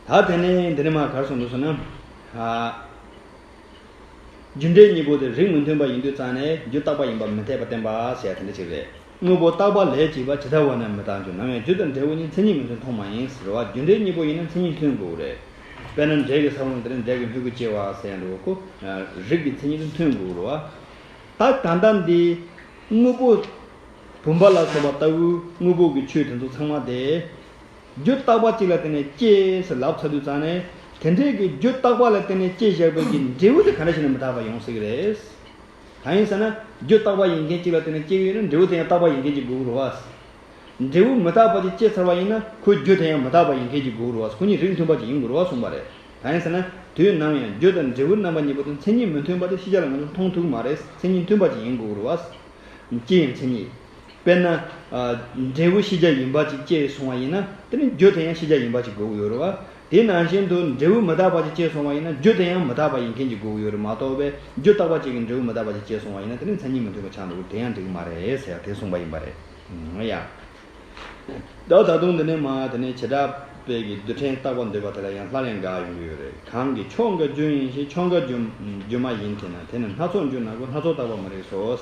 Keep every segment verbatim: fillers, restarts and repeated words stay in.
ད་དེ་ནས་འདི་ནས་མར་ག་རེ་གསུངས་འདུག་ཟེར་ན། ཨ། རྒྱུ་འབྲས་གཉིས་པོ་དེ་རིགས་མི་མཐུན་པ་ཡིན་དུས་ཙང་ནས་རྒྱུ་རྟག་པ་ཡིན་པ་མི་འཐད་པ་བསྟན་པ་ཟེར་ཡ་དེ་འདྲ་ཅིག་རེད། དངོས་པོ་རྟག་པ་ལས་སྐྱེས་པ་ཇི་ལྟ་བ་ན་མི་རྟག་འགྱུར། ནམ་ཡང་རྒྱུ་དང་འབྲས་བུ་གཉིས་མཚན་ཉིད་མི་མཐུན་མཐོང་མ་ཡིན་ཟེར་བ། རྒྱུ་འབྲས་གཉིས་པོ་ཡིན་ན་མཚན་ཉིད་མཐུན་དགོས་རེད། དཔེར་ན་འབྲས་ཀྱི་ས་བོན་དེ་ནི་འབྲས་ཀྱི་མྱུ་གུ་སྐྱེ་བ་ཟེར་ཡ་འདྲ་བོ་ཁོ། རིགས་ཀྱི་མཚན་ཉིད་དུ་མཐུན་དགོས་རེད་བ། ད་ད་ལྟ་འདི། དངོས་པོ། བུམ་པ་ལ་སོགས་པ་ལྟ་བུའི་དངོས་པོ་གི་ཆོས་དེ་ཚོ་ཚང་མ་དེ། རྒྱུ་རྟག་པ་གཅིག་ལ་བརྟེན་ནས་སྐྱེས་ཟེར་ལབ་ཚར་དུས་ཙང་ནས། དེ་འདྲའི་གི་རྒྱུ་རྟག་པ་ལ་བརྟེན་ནས་སྐྱེས་བཞག་པའི་གི་འབྲས་བུ་དེ་ག་འདྲ་ཞིག་ན་མི་རྟག་པ་ཡོང་སྲིད་ཀྱི་རེད། གང་ཡིན་ཟེར་ན། རྒྱུ་རྟག་པ་ཡིན་མཁན་གཅིག་ལ་བརྟེན་ནས་སྐྱེས་ཡོད་ན་འབྲས་བུ་དེ་ཡང་རྟག་པ་ཡིན་མཁན་གཅིག་དགོས་ཀྱི་རེད་བ། འབྲས་བུ་མི་རྟག་པ་ཅིག་སྐྱེས་ཚར་བ་ཡིན་ན་ཁོའི་རྒྱུ་དེ་ཡང་མི་རྟག་པ་ཡིན་མཁན་གཅིག་དགོས་ཀྱི་རེད་བ། ཁོ་གཉིས་རིགས་མཐུན་པ་ཅིག་ཡིན་དགོས་རེད་བ་གསུངས་པ་རེད། གང་ཡིན་ཟེར་ན། དུས་ནམ་ཡང་རྒྱུ་དང་འབྲས་བུ་རྣམ་པ་གཉིས་པོ་དེ་མཚན་ཉིད་མི་མཐུན་པ་དེ་ཤེས་བྱ་ལ་ང་ཚོ་མཐོང་ཐུབ་ཀྱི་མ་རེད། མཚན་ཉིད་མཐུན་པ་ཅིག་ཡིན་དགོས་ཀྱི་རེད་བ། སྐྱེ་ཡི་མཚན་ཉིད། དཔེར་ན། ཨ། འབྲས་བུ་ཤེས་བྱ་ཡིན་པ་ཅིག་སྐྱེས་སོང་བ་ཡིན་ན་དེ་ནི་རྒྱུ་དེ་ཡང་ཤེས་བྱ་ཡིན་པ་ཅིག་དགོས་ཀྱི་ཡོད་རེད་བ། དེ་ནང་བཞིན་དུ་འབྲས་བུ་མི་རྟག་པ་ཅིག་སྐྱེས་སོང་བ་ཡིན་ན་རྒྱུ་དེ་ཡང་མི་རྟག་པ་ཡིན་མཁན་ཅིག་དགོས་ཀྱི་ཡོད་རེད་མ་གཏོགས་པས། རྒྱུ་རྟག་པ་ཅིག་གིས་འབྲས་བུ་མི་རྟག་པ་ཅིག་སྐྱེས་སོང་བ་ཡིན་ན་དེ་ནི་མཚན་ཉིད་མི་མཐུན་པ་ཆགས་འགྲོ་གི། དེ་ཡང་འགྲིག་གི་མ་རེད་ཟེར་ཡ་དེ་གསུངས་པ་ཡིན་པ་རེད། ཡ། ད་ད་དུང་འདི་ནས་མར་དེ་ནས་བྱེ་བྲག་པའི་གི་རྡུལ་ཕྲན་བརྟག་པ་འདོད་པ་དེ་ལ་ཡང་སླར་ཡང་དགག་ཡོང་གི་ཡོད་རེད། གང་གི་ཕྱོགས་འགའ་རྒྱུ་ཡིན་ཞིང་ཕྱོགས་འགའ་རྒྱུ་རྒྱུ་མ་ཡིན་དེ་ན། དེ་ནི་སྣ་ཚོགས་འགྱུར་ན་གོ། སྣ་ཚོགས་བརྟག་པ་མི་རིགས་སོ།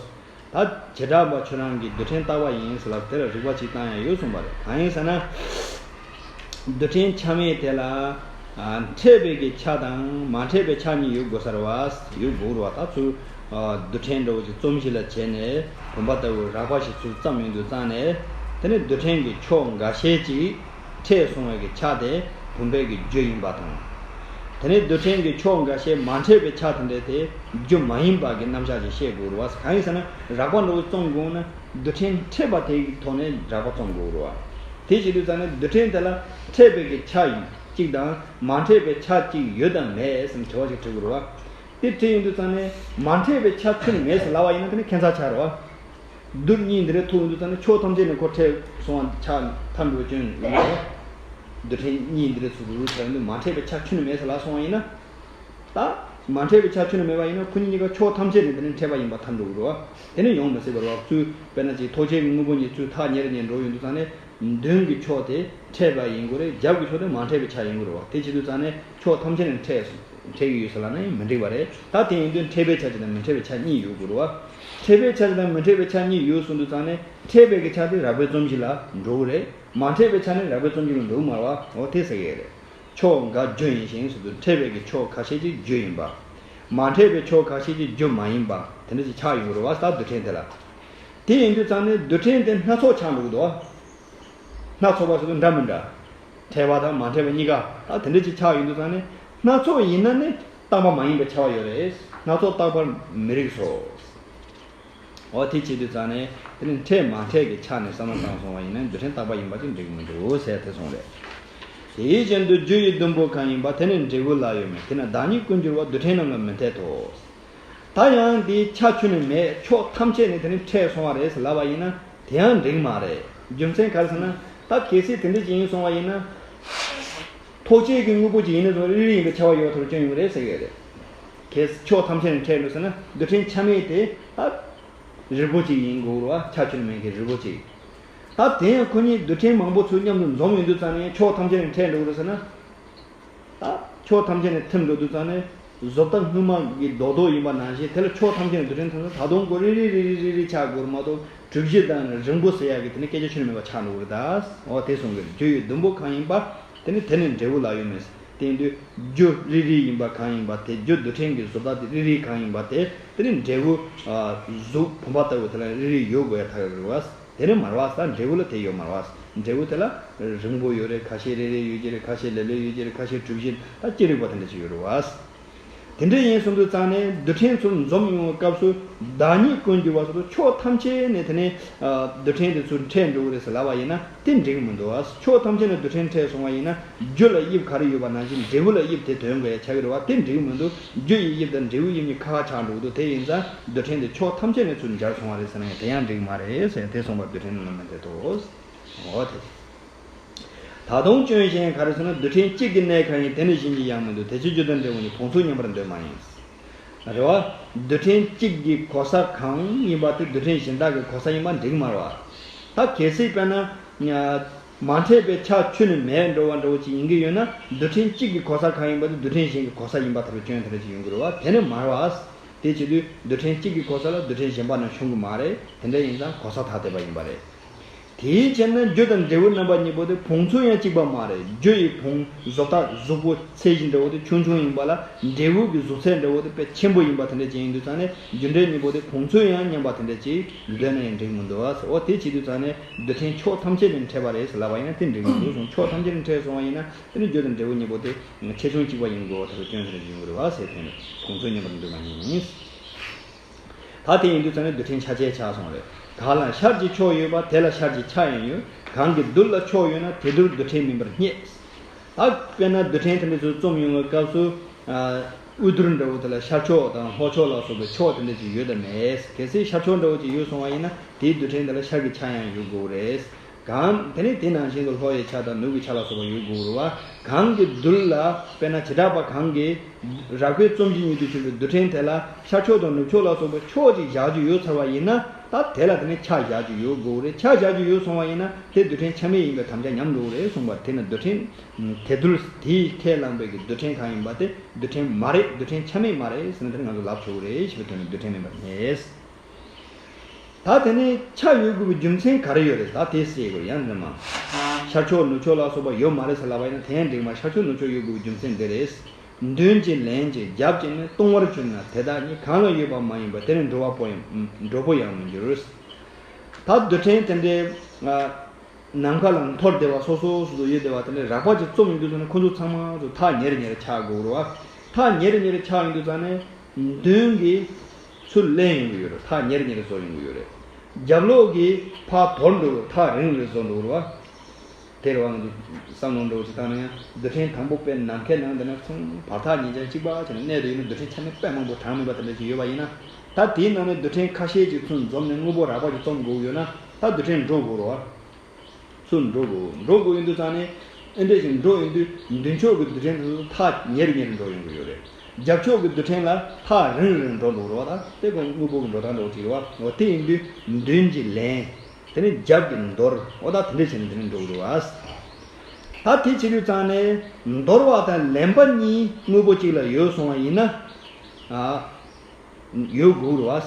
ད་བྱེ་བྲག་པ་ཁྱོད་རང་གིས་རྡུལ་ཕྲན་བརྟག་པ་ཡིན་ཟེར་ལབ་དེ་ལ་རིགས་པ་གཅིག་བཏང་ཡ་ཡོད་གསུངས་པ་རེད། གང་ཡིན་ཟེར་ན། རྡུལ་ཕྲན་ཆ་མེད་དེ་ལ། ཨ། འཕྲད་པའི་གི་ཆ་དང་མ་འཕྲད་པའི་ཆ་གཉིས་ཡོད་དགོས་ས་རེད་བ། ཡོད་དགོས་རེད་བ། ད་ཚུར། ཨ། རྡུལ་ཕྲན་འདྲ་བོ་ཅིག་རྩོམ་གཞི་ལ་བྱས་ནས་བུམ་པ་ལྟ་བུའི་རགས་པ་ཞིག་ཚུར་བརྩམས་ཡོང་དུས་ཙང་ནས། དེ་ནི་རྡུལ་ཕྲན་གྱི་ཕྱོགས་འགའ་ཤས་ཅིག་འཕྲད་སོང་བའི་གི་ཆ་དེ་བུམ་པའི་གི་རྒྱུ་ཡིན་པ་དང་། དེ་ནི་རྡུལ་ཕྲན་གྱི་ཕྱོགས་འགའ་ཤས་མ་འཕྲད་པའི་ཆ་དེ་འདྲ་དེ་རྒྱུ་མ་ཡིན་པ་གི་རྣམ་གཞག་ཅིག་བཤད་དགོས་རེད་བ། གང་ཡིན་ཟེར་ན། རགས་པ་འདྲ་བོ་རྩོམ་དགོས་ན། རྡུལ་ཕྲན་འཕྲད་པ་དེའི་ཐོག་ནས་རགས་པ་རྩོམ་དགོས་རེད་བ། དེ་བྱེད་དུས་ཙང་ནས་རྡུལ་ཕྲན་དེ་ལ་འཕྲད་པའི་གི་ཆ་ཡིན་གཅིག་དང་མ་འཕྲད་པའི་ཆ་གཅིག་ཡོད་དམ་མེད་ཟེར་དྲི་བ་ཞིག་དྲི་དགོས་རེད་བ། དེ་དྲི་ཡོང་དུས་ཙང་ནས་མ་འཕྲད་པའི་ཆ་ཁྱོན་ནས་མེད་ཟེར་ལབ་པ་ཡིན་ན་དེ་ནི་ཁྱད་མཚར་ཆགས་རེད་བ། རྡུལ་གཉིས་འདི་འདྲ་ཐུག་ཡོང་དུས་ཙང་ནས་ཕྱོགས་ཐམས་ཅད་ནས་ཁོ་འཕྲད་སོང་བ་ཆགས་ཐབས་འགྲོ་སྐྱོན་ཡོང་གི་རེད་བ། རྡུལ་ཕྲན་གཉིས་འདི་འདྲ་ཚུར་རུ་ཆགས་ཡོང་དུས་མ་འཕྲད་པའི་ཆ་ཁྱོན་ནས་མེད་ཟེར་ལབ་སོང་བ་ཡིན་ན། ད། མ་འཕྲད་པའི་ཆ་ཁྱོན་ནས་མེད་པ་ཡིན་ན་ཁོ་གཉིས་གཉིས་ཀ་ཕྱོགས་ཐམས་ཅད་ནས་དེ་ནི་འཕྲད་པ་ཡིན་པ་ཐལ་འགྲོ་གི་རེད་བ། དེ་ནི་ཡོང་མི་སྲིད་པ་རེད་བ། ཚུར་དཔེར་ན་ཅིག་ཐོགས་བཅས་ཀྱི་དངོས་པོ་གཉིས་ཚུར་ཐག་ཉེ་རུ་ཉེ་རུ་འགྲོ་ཡོང་དུས་ཙང་ནས། མདུན་གྱི་ཕྱོགས་དེ་འཕྲད་པ་ཡིན་དགོས་རེད། རྒྱབ་ཀྱི་ཕྱོགས་དེ་མ་འཕྲད་པའི་ཆ་ཡིན་དགོས་རེད་བ། དེ་བྱེད་དུས་ཙང་ནས་ཕྱོགས་ཐམས་ཅད་ནས་འཕྲད་སོང་། འཕྲད་ཀྱི་ཡོད་ཟེར་ལབ་ན་ཡང་མི་འགྲིག་པ་རེད། ད་དེ་ཡིན་དུས་འཕྲད་པའི་ཆ་གཅིག་དང་མི་འཕྲད་པའི་ཆ་གཉིས་ཡོད་དགོས་རེད་བ། འཕྲད་པའི་ཆ་གཅིག་དང་མི་འཕྲད་པའི་ཆ་གཉིས་ཡོད་གསུངས་དུས་ཙང་ནས་འཕྲད་པའི་གི་ཆ་དེ་རགས་པའི་རྩོམ་གཞི་ལ་འགྲོ་གི་རེད། མ་འཕྲད་པའི་ཆ་ནི་རགས་པའི་རྩོམ་གཞི་ལ་འགྲོ་གི་མ་རེད་བ། འོ་དེ་ཟེར་གི་རེད། ཕྱོགས་འགའ་རྒྱུ་ཡིན་ཞིང་ཟེར་དུས་འཕྲད་པའི་གི་ཕྱོགས་ཁ་ཤས་ཅིག་རྒྱུ་ཡིན་པ། མ་འཕྲད་པའི་ཕྱོགས་ཁ་ཤས་ཅིག་རྒྱུ་མ་ཡིན་པ་དེ་འདྲ་ཅིག་ཆགས་ཡོང་གི་རེད་བ། ད་རྡུལ་ཕྲན་དེ་ལ། དེ་ཡིན་དུས་ཙང་ནས་རྡུལ་ཕྲན་དེ་སྣ་ཚོགས་ཆགས་འགྲོ་གི་འདུག་བ། སྣ་ཚོགས་པ་ཟེར་དུས་འདྲ་མི་འདྲ། འཕྲད་པ་དང་མ་འཕྲད་པ་གཉིས་ཀ་ད་དེ་འདྲ་ཅིག་ཆགས་ཡོང་དུས་ཙང་ནས། སྣ་ཚོགས་ཡིན་ན་ནི་རྟག་པ་མ་ཡིན་པའི་ཁྱབ་པ་ཡོད་རེད། སྣ་ཚོགས་རྟག་པར་མི་རིགས་སོ། འོ་དེ་བྱེད་དུས་ཙང་ནས་དེ་ནི་འཕྲད་མ་འཕྲད་ཀྱི་ཆ་ནས་བསམ་བློ་བཏང་སོང་བ་ཡིན་ན་རྡུལ་ཕྲན་རྟག་པ་ཡིན་པ་ཅིག་འགྲིག་མི་འདུག་ཟེར་དེ་གསུངས་རེད། དེ་བཞིན་དུ་རྒྱུ་ཡི་བདུན་པོ་གང་ཡིན་པ། དེ་ནི་འབྲས་བུ་ལ་ཡོད་མིན། དེས་ན་བདག་ཉིད་ཀུན་འགྱུར་བ། རྡུལ་ཕྲན་རྣམས་ལ་མི་འཐད་དོ། ད་ཡང་འདི་ཆ་ཁྱོན་ནས་མེད། ཕྱོགས་ཐམས་ཅད་ནས་དེ་ནི་འཕྲད་སོང་བ་རེད་ཟེར་ལབ་པ་ཡིན་ན་དེ་ཡང་འགྲིག་མ་རེད། རྒྱུ་མཚན་ག་རེ་ཟེར་ན། ད་གལ་སྲིད་དེ་འདྲ་ཅིག་ཡིན་སོང་བ་ཡིན་ན། ཐོགས་བཅས་ཀྱི་དངོས་པོ་ཅིག་ཡིན་ན་རྫོགས་རིལ་རིལ་ཡིན་པའི་ཁྱབ་པ་ཡོད་ཐུབ་སྐྱོན་ཡོང་གི་རེད་ཟེར་གི་རེད། གལ་སྲིད་ཕྱོགས་ཐམས་ཅད་ནས་འཕྲད་འགྲོ་ཟེར་ན་རྡུལ་ཕྲན་ཆ་མེད་དེ་ད་རིལ་པོ་ཅིག་ཡིན་དགོས་རེད་བ། ཆ་ཁྱོན་མེད་མཁན་རིལ་པོ་ཅིག་ད་དེ་ཡང་ཁོ་གཉིས་རྡུལ་ཕྲན་མང་པོ་ཚུར་མཉམ་དུ་འཛོམས་ཡོང་དུས་ཙང་ནས་ཕྱོགས་ཐམས་ཅད་ནས་འཕྲད་འགྲོ་གི་རེད་ཟེར་ན། ད་ཕྱོགས་ཐམས་ཅད་ནས་ཐིམ་འགྲོ་དུས་ཙང་ནས་བཟོ་ལྟ་སྔོན་མ་གི་རྡོག་རྡོག་ཡིན་པ་ནང་བཞིན་དེ་ལ་ཕྱོགས་ཐམས་ཅད་ནས་རྡུལ་ཕྲན་ཐམས་ཅད་ད་དུང་ཁོ་རིལ་རིལ་རིལ་རིལ་རིལ་རིལ་ཆགས་དགོས་རེད་མ་གཏོགས་གྲུ་བཞི་དང་རིང་པོ་ཟེར་ཡག་གི་དེ་ནི་སྐད་ཆ་ཁྱོན་ནས་མེད་པ་ཆགས་འགྲོ་གི་རེད་ད། འོ་དེ་གསུང་གི་རེད། རྒྱུ་ཡི་བདུན་པོ་གང་ཡིན་པ། དེ་ནི་དེ་ནི་འབྲས་བུ་ལ་ཡོད་མིན། དེ་ཡིན་དུས་རྒྱུ་རིལ་རིལ་ཡིན་པ་གང་ཡིན་པ་དེ། རྒྱུ་རྡུལ་ཕྲན་གྱི་བཟོ་ལྟ་དེ་རིལ་རིལ་གང་ཡིན་པ་དེ། དེ་ནི་འབྲས་བུ། ཨ། གཟུགས་བུམ་པ་ལྟ་བུ་དེ་ལ་རིལ་རིལ་ཡོད་དགོས་ཡ་ཐག་རེད་བ། དེ་ནི་མ་རེད་བ། ད་འབྲས་བུ་ལ་དེ་ཡོད་མ་རེད་བ། འབྲས་བུ་དེ་ལ་རིང་པོ་ཡོད་རེད། ཁ་ཤས་རིལ་རིལ་ཡོད་ཀྱི་རེད། ཁ་ཤས་ལེབ་ལེབ་ཡོད་ཀྱི་རེད། ཁ་ཤས་གྲུ་བཞི་ད་ཅི་རིགས་པ་དེ་འདྲ་ཞིག་ཡོད་རེད་བ། དེ་འདྲ་ཡིན་གསུངས་དུས་ཙང་ནས་རྡུལ་ཕྲན་ཚུར་འཛོམས་ཡོང་བའི་སྐབས་སུ་བདག་ཉིད་ཀུན་འགྱུར་བ་སོགས་ཕྱོགས་ཐམས་ཅད་ནས་དེ་ནས་རྡུལ་ཕྲན་དེ་ཚུར་འཕྲད་འགྲོ་གི་རེད་ཟེར་ལབ་པ་ཡིན་ན་དེ་འགྲིག་མི་འདུག་བ། ཕྱོགས་ཐམས་ཅད་ནས་རྡུལ་ཕྲན་འཕྲད་སོང་བ་ཡིན་ན་རྒྱུ་ལ་དབྱིབས་ག་རེ་ཡོད་པ་ནང་བཞིན་འབྲས་བུ་ལ་དབྱིབས་དེ་དོན་དགོས་ཡ་ཆགས་ཀྱི་རེད་བ། དེ་འགྲིག་མི་འདུག་རྒྱུ་ཡི་དབྱིབས་དང་འབྲས་བུའི་དབྱིབས་གཉིས་ཁ་ཁ་ཆགས་འགྲོ་གི་འདུག་དེ་ཡིན་ཙང་རྡུལ་ཕྲན་དེ་ཕྱོགས་ཐམས་ཅད་ནས་ཚུར་འབྱར་སོང་བ་རེད་ཟེར་ན་ཡང་དེ་ཡང་འགྲིག་མ་རེད་ཟེར་ཡང་དེ་གསུངས་པ་རྡུལ་ཕྲན་རྣམས་ལ་མི་འཐད་དོ། འོ་དེ། ད་དུང་སྐྱོན་གཞན་ག་རེ་ཟེར་ན། རྡུལ་ཕྲན་གཅིག་གི་གནས་གང་ཡིན། དེ་ནི་གཞན་གྱི་ཡང་མི་འདོད། དེ་ཕྱིར་རྒྱུ་དང་འབྲས་བུ་གཉིས། བོངས་ཚོད་མཉམ་པར་འདོད་མ་ཡིན། རེད་བ། རྡུལ་ཕྲན་གཅིག་གི་གོ་ས་གང་ཡིན་པ་དེ་རྡུལ་ཕྲན་གཞན་དག་གི་གོ་ས་ཡིན་པ་འགྲིག་མ་རེད་བ། ད་གལ་སྲིད་དཔེར་ན། ཉ། མ་འཕྲད་པའི་ཆ་ཁྱོན་ནས་མེད་འགྲོ་བ་འདྲ་བོ་ཅིག་ཡིན་གྱི་ཡོད་ན། རྡུལ་ཕྲན་གཅིག་གི་གོ་ས་གང་ཡིན་པ་དེ་རྡུལ་ཕྲན་གཞན་གྱི་གོ་ས་ཡིན་པ་ལྟ་བུའི་སྐྱོན་དེ་འདྲ་ཅིག་ཡོང་གི་རེད་བ། དེ་ནི་མ་རེད་བ། དེ་བྱེད་དུས་རྡུལ་ཕྲན་གཅིག་གི་གོ་ས་ལ་རྡུལ་ཕྲན་གཞན་པ་རྣམས་ཤོང་གི་མ་རེད། དེ་འདྲ་ཡིན་ཙང་གོ་ས་ཐ་དད་པ་ཡིན་པ་རེད། དེའི་ཕྱིར་ན་རྒྱུ་དང་འབྲས་བུ་རྣམ་པ་གཉིས་པོ་དེ་བོངས་ཚོད་ཡང་གཅིག་པ་མ་རེད། རྒྱུ་ཡི་བོངས་བཟོ་ལྟ་གཟུགས་པོ་ཚད་གཞི་འདྲ་བོ་དེ་ཆུང་ཆུང་ཡིན་པ་ལ། འབྲས་བུ་གི་གཟུགས་ཚད་འདྲ་བོ་དེ་དཔེ་ཆེན་པོ་ཡིན་པ་དེ་འདྲ་ཅིག་ཡིན་དུས་ཙང་ནས། རྒྱུ་འབྲས་གཉིས་པོ་དེ་བོངས་ཚོད་ཡང་མཉམ་པ་དེ་འདྲ་ཅིག་འདོད་ན་ཡང་འགྲིག་མི་འདུག་བ། འོ་དེ་བྱེད་དུས་ཙང་ནས་རྡུལ་ཕྲན་ཕྱོགས་ཐམས་ཅད་ནས་འཕྲད་པ་རེད་ཟེར་ལབ་པ་ཡིན་ན་དེ་འགྲིག་མི་འདུག་གསུངས། ཕྱོགས་ཐམས་ཅད་ནས་འཕྲད་སོང་བ་ཡིན་ན། དེ་ནི་རྒྱུ་དང་འབྲས་བུ་གཉིས་པོ་དེ་ཆེ་ཆུང་གཅིག་པ་ཡིན་དགོས་པ་ལྟ་བུའི་སྐྱོན་དེ་འདྲ་ཅིག་ཡོང་གི་རེད་བ་ཟེར། དེ་ནི་བོངས་ཚོད་མཉམ་པར་འདོད་པ་ཡིན། ད་དེ་ཡིན་དུས་ཙང་ནས་རྡུལ་ཕྲན་ཆ་བཅས་ཆགས་སོང་རེད། གང་ལ་ཤར་གྱི་ཕྱོགས་ཡོད་པ་དེ་ལ་ཤར་གྱི་ཆ་ཡང་ཡོད། གང་གི་རྡུལ་ལ་ཕྱོགས་ཡོད་ན་དེ་རྡུལ་རྡུལ་ཕྲན་མིན་པར་བསྙད། ད་དཔེར་ན་རྡུལ་ཕྲན་དེ་འདྲ་ཚོ་རྩོམ་ཡོང་བའི་སྐབས་སུ། ཨ། དབུས་རྡུལ་འདྲ་བོ་དེ་ལ་ཤར་ཕྱོགས་དང་ལྷོ་ཕྱོགས་ལ་སོགས་པའི་ཕྱོགས་དེ་འདྲ་ཅིག་ཡོད་དམ་མེད། གལ་སྲིད་ཤར་ཕྱོགས་འདྲ་བོ་ཅིག་ཡོད་སོང་བ་ཡིན་ན་དེའི་རྡུལ་ཕྲན་དེ་ལ་ཤར་གྱི་ཆ་ཡང་ཡོད་དགོས་རེད། གང་། དེ་ནི་དེ་ནང་བཞིན་དུ་ལྷོ་ཡི་ཆ་དང་ནུབ་ཀྱི་ཆ་ལ་སོགས་པ་ཡོད་དགོས་རེད་བ། གང་གི་རྡུལ་ལ། དཔེར་ན་བྱེ་བྲག་པ་གང་གིས་རགས་པའི་རྩོམ་གཞི་ཉིད་དུ་གྱུར་པའི་རྡུལ་ཕྲན་དེ་ལ་ཤར་ཕྱོགས་དང་ནུབ་ཕྱོགས་ལ་སོགས་པའི་ཕྱོགས་ཅིག་བཞག་རྒྱུ་ཡོད་ཚར་བ་ཡིན་ན། ད་དེ་ལ་དེ་ནི་ཆ་བཞག་རྒྱུ་ཡོད་དགོས་རེད། ཆ་བཞག་རྒྱུ་ཡོད་སོང་བ་ཡིན་ན་དེ་རྡུལ་ཕྲན་ཆ་མེད་ཡིན་པའི་དམ་བཅའ་ཉམས་འགྲོ་གི་རེད་གསུངས་པ། དེ་ནི་རྡུལ་ཕྲན་དེ་རྡུལ་དེས་ཁས་བླངས་པའི་གི་རྡུལ་ཕྲན་གང་ཡིན་པ་དེ་རྡུལ་ཕྲན་མ་རེད། རྡུལ་ཕྲན་ཆ་མེད་མ་རེད་ཟེར་ན་དེ་ནི་ང་ཚོ་ལབ་ཆོག་གི་རེད་ཞེས་པའི་དོན་ནི་རྡུལ་ཕྲན་མིན་པར་བསྙད། ད་དེ་ནས་ཆ་ཡོད་དགོས་པའི་རྒྱུ་མཚན་ག་རེ་ཡོད་རེད། ད་དེ་བཤད་དགོས། ཡང་ནི་མ། ཤར་ཕྱོགས་ནུབ་ཕྱོགས་ལ་སོགས་པ་ཡོད་མ་རེད་ཟེར་ལབ་པ་ཡིན་ན་དེ་ཡང་འགྲིག་མ། ཤར་ཕྱོགས་ནུབ་ཕྱོགས་ཡོད་དགོས་པའི་རྒྱུ་མཚན་འདི་རེད། མདུན་གྱི་ལན་གྱི་རྒྱབ་ཀྱི་ནི་ལྟུང་བར་གྱུར་ན་དེ་དག་ཉིད་གང་ལ་ཡོད་པ་མ་ཡིན་པ་དེ་ནི་འགྲོ་བ་པོ་ཡང་འགྲོ་པོ་ཡང་མི་འགྱུར། ད་རྡུལ་ཕྲན་དེ་འདྲའི། ཨ། ནམ་མཁའ་ལ་འཐོར་བསྡད་པ་སོ་སོ་སོ་སོ་ཡོད་བསྡད་པ་དེ་འདྲའི་རགས་པ་ཅིག་རྩོམ་ཡོང་དུས་ཙམ་ནས་ཁོ་ཚོ་ཚང་མ་ཚོ་ཐག་ཉེ་རུ་ཉེ་རུ་ཆགས་དགོས་རེད་བ། ཐག་ཉེ་རུ་ཉེ་རུ་ཆགས་ཡོང་དུས་ཙམ་ནས་མདུན་གྱི་ཚུར་ལེན་ཡོང་གི་ཡོད་རེད། ཐག་ཉེ་རུ་ཉེ་རུ་བཟོ་ཡོང་གི་ཡོད་རེད། རྒྱབ་ལོགས་ཀྱི་ཕར་དོར་འགྲོ་རེད། ཐག་རིང་རུ་བཟོ་འགྲོ་རེད་བ། དེ་རེད་བ། ང་ཚོ་བསམ་བློ་འདྲ་བོ་ཅིག་བཏང་ན་ཡང་རྡུལ་ཕྲན་དང་པོ་དཔེ་ནམ་མཁའི་ནང་དེ་ན་ཚང་བར་ཐག་ཉེ་ཆ་གཅིག་པ་བྱས་ནས་གནས་དེ་ཡོད་ན་རྡུལ་ཕྲན་ཆ་མེད་དཔེ་མང་པོ་གྲངས་མེད་པ་དེ་འདྲ་ཅིག་ཡོད་པ་ཡིན་ན། ད་དེའི་ནང་ནས་རྡུལ་ཕྲན་ཁ་ཤས་ཀྱིས་ཚུར་འཛོམས་ནས་དངོས་པོ་རགས་པ་ཅིག་རྩོམ་དགོས་ཡོད་ན་ད་རྡུལ་ཕྲན་འགྲོ་དགོས་རེད་བ། ཚུར་འགྲོ་དགོས། འགྲོ་དགོས་ཡོང་དུས་ཙང་ནས་ཨེ་འདྲ་ཞིག་འགྲོ་ཡོང་དུས་མདུན་ཕྱོགས་ཀྱི་རྡུལ་ཕྲན་དེ་ཚོ་ཐག་ཉེ་རུ་ཉེ་རུ་འགྲོ་ཡོང་གི་ཡོད་རེད། རྒྱབ་ཕྱོགས་ཀྱི་རྡུལ་ཕྲན་ལ་ཐག་རིང་རུ་རིང་རུ་འགྲོ་འགྲོ་རེད་བ། ད་དེ་ཀོ་དངོས་པོ་གི་འགྲོ་སྟངས་འདྲ་བོ་ཅིག་རེད་བ། འོ་དེ་ཡིན་དུས་མདུན་གྱི་ལན། དེ་ནས་རྒྱབ་ཀྱི་འདོར། འོ་ད་དེ་འདྲ་བྱས་ནས་དེ་ནས་འགྲོ་གི་རེད་བ། ད་དེ་བྱེད་དུས་ཙང་ནས་འདོར་བ་དང་ལེན་པ་གཉིས་དངོས་པོ་གཅིག་ལ་ཡོད་སོང་བ་ཡིན་ན། ཨ། ཡོད་དགོས་རེད་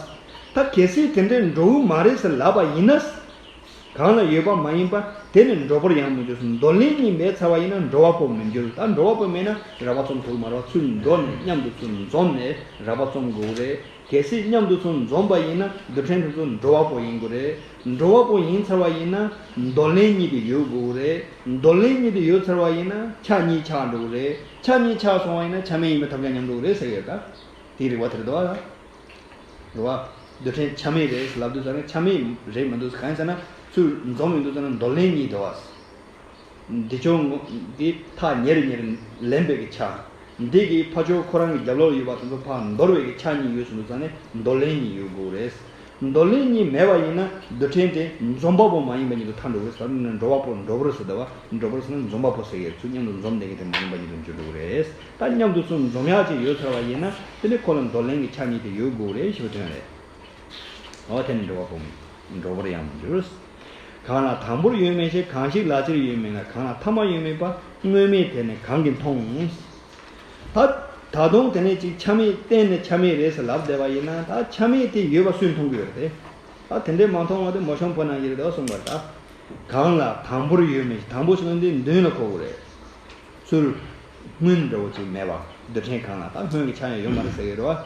བ། ད་གལ་སྲིད་དེ་འདྲའི་འགྲོ་གི་མ་རེད་ཟེར་ལབ་པ་ཡིན་ན། གང་ལ་ཡོད་པ་མ་ཡིན་པ་དེ་ནི་འགྲོ་བར་ཡང་མི་འགྱུར། འདོར་ལེན་གཉིས་མེད་ཚར་བ་ཡིན་ན་འགྲོ་བ་པོ་མི་འགྱུར། ད་འགྲོ་བ་པོ་མེད་ན་རགས་པ་རྩོམ་ཐུབ་མ་རེད་བ། ཚུར་འདོར་ནས་མཉམ་དུ་ཚུར་འཛོམས་ནས་རགས་པ་རྩོམ་དགོས་རེད། གལ་སྲིད་མཉམ་དུ་ཚུར་འཛོམས་པ་ཡིན་ན་རྡུལ་ཕྲན་དེ་ཚོ་འགྲོ་བ་པོ་ཡིན་དགོས་རེད། འགྲོ་བ་པོ་ཡིན་ཚར་བ་ཡིན་ན་འདོར་ལེན་གཉིས་དེ་ཡོད་དགོས་རེད། འདོར་ལེན་གཉིས་དེ་ཡོད་ཚར་བ་ཡིན་ན་ཆ་གཉིས་ཆགས་འགྲོ་གི་རེད། ཆ་གཉིས་ཆགས་སོང་བ་ཡིན་ན་ཆ་མེད་ཡིན་པའི་ཐབས་ཀྱང་ཉམས་འགྲོ་གི་རེད་ཟེར་གི་ཡོད་ད། དེའི་རིགས་པ་དེ་རེད་དོ། རེད་བ། རྡུལ་ཕྲན་ཆ་མེད་རེད་ལབ་དུས་ཙང་ནས་ཆ་མེད་རེད་མི་འདུག་གང་ཡིན་ཟེར་ན་ཚུར་འཛོམས་ཡོང་དུས་ཙང་ན་འདོར་ལེན་གཉིས་འདུག་བ། འདི་ཕྱོགས་ངོ་འདི་ཐག་ཉེ་རུ་ཉེ་རུ་ལེན་པའི་གི་ཆ། འདི་གི་ཕ་ཕྱོགས་ཁོ་རང་གི་རྒྱབ་ལོགས་ཡོད་པ་དེ་ཚོ་ཕར་འདོར་བའི་གི་ཆ་གཉིས་ཡོད་སོང་དུས་ཙང་ནས་འདོར་ལེན་གཉིས་ཡོད་དགོས་རེད། འདོར་ལེན་གཉིས་མེད་པ་ཡིན་ན་རྡུལ་ཕྲན་དེ་འཛོམས་པ་པོ་མ་ཡིན་པ་ཉིད་དུ་ཐལ་འགྲོ་གི་རེད་ཟེར་ནས་འགྲོ་བ་པོ་འགྲོ་བར་ཟེར་ད་བ། འགྲོ་བར་ཟེར་ན་འཛོམས་པ་པོ་ཟེར་གི་རེད། ཚུར་མཉམ་དུ་འཛོམས་བསྡད་མཁན་དེ་མ་ཡིན་པ་ཉིད་དུ་འགྱུར་འགྲོ་གི་རེད། ད་མཉམ་དུ་ཚུར་འཛོམས་ཡག་ཅིག་ཡོད་ཚར་བ་ཡིན་ན་དེ་ནི་ཁོ་ལ་འདོར་ལེན་གྱི་ཆ་གཉིས་དེ་ཡོད་དགོས་རེད་ཞེས་པའི་དོན་རེད། འོ་དེ་ནི་འགྲོ་བ་པོ་འགྲོ་བར་ཡང་མི་འགྱུར། གང་ལ་དང་པོར་ཡོད་མིན་ཞེས། གང་ཞིག་ལ་སྤྱིར་ཡོད་མིན་ལ། གང་ལ་ཐ་མར་ཡོད་མིན་པ། དངོས་མེད་དེ་ནི་གང་གིས་མཐོང་། ད་ད་དུང་དེ་ནས་ཅིག་ཆ་མེད་གཏན་ནས་ཆ་མེད་རེད་ཟེར་ལབ་བསྡད་པ་ཡིན་ན་ད་ཆ་མེད་དེ་ཡོད་པ་སུས་མཐོང་གི་ཡོད་རེད་དེ། ད་དེ་འདྲས་མ་མཐོང་བ་དེ་མོ་གཤམ་བུ་ནང་བཞིན་རེད་དོ་གསུངས་པ་ད། གང་ལ་དང་པོར་ཡོད་མིན། དང་པོ་ཞེས་པ་འདི་མདུན་ལ་གོ་དགོས་རེད། ཚུར་སྔོན་འདྲ་བོ་ཅིག་མེད་པ། རྡུལ་ཕྲན་གང་ལ་ད་སྔོན་གྱི་ཆ་ཡང་ཡོད་མ་རེད་ཟེར་གྱི་རེད་བ།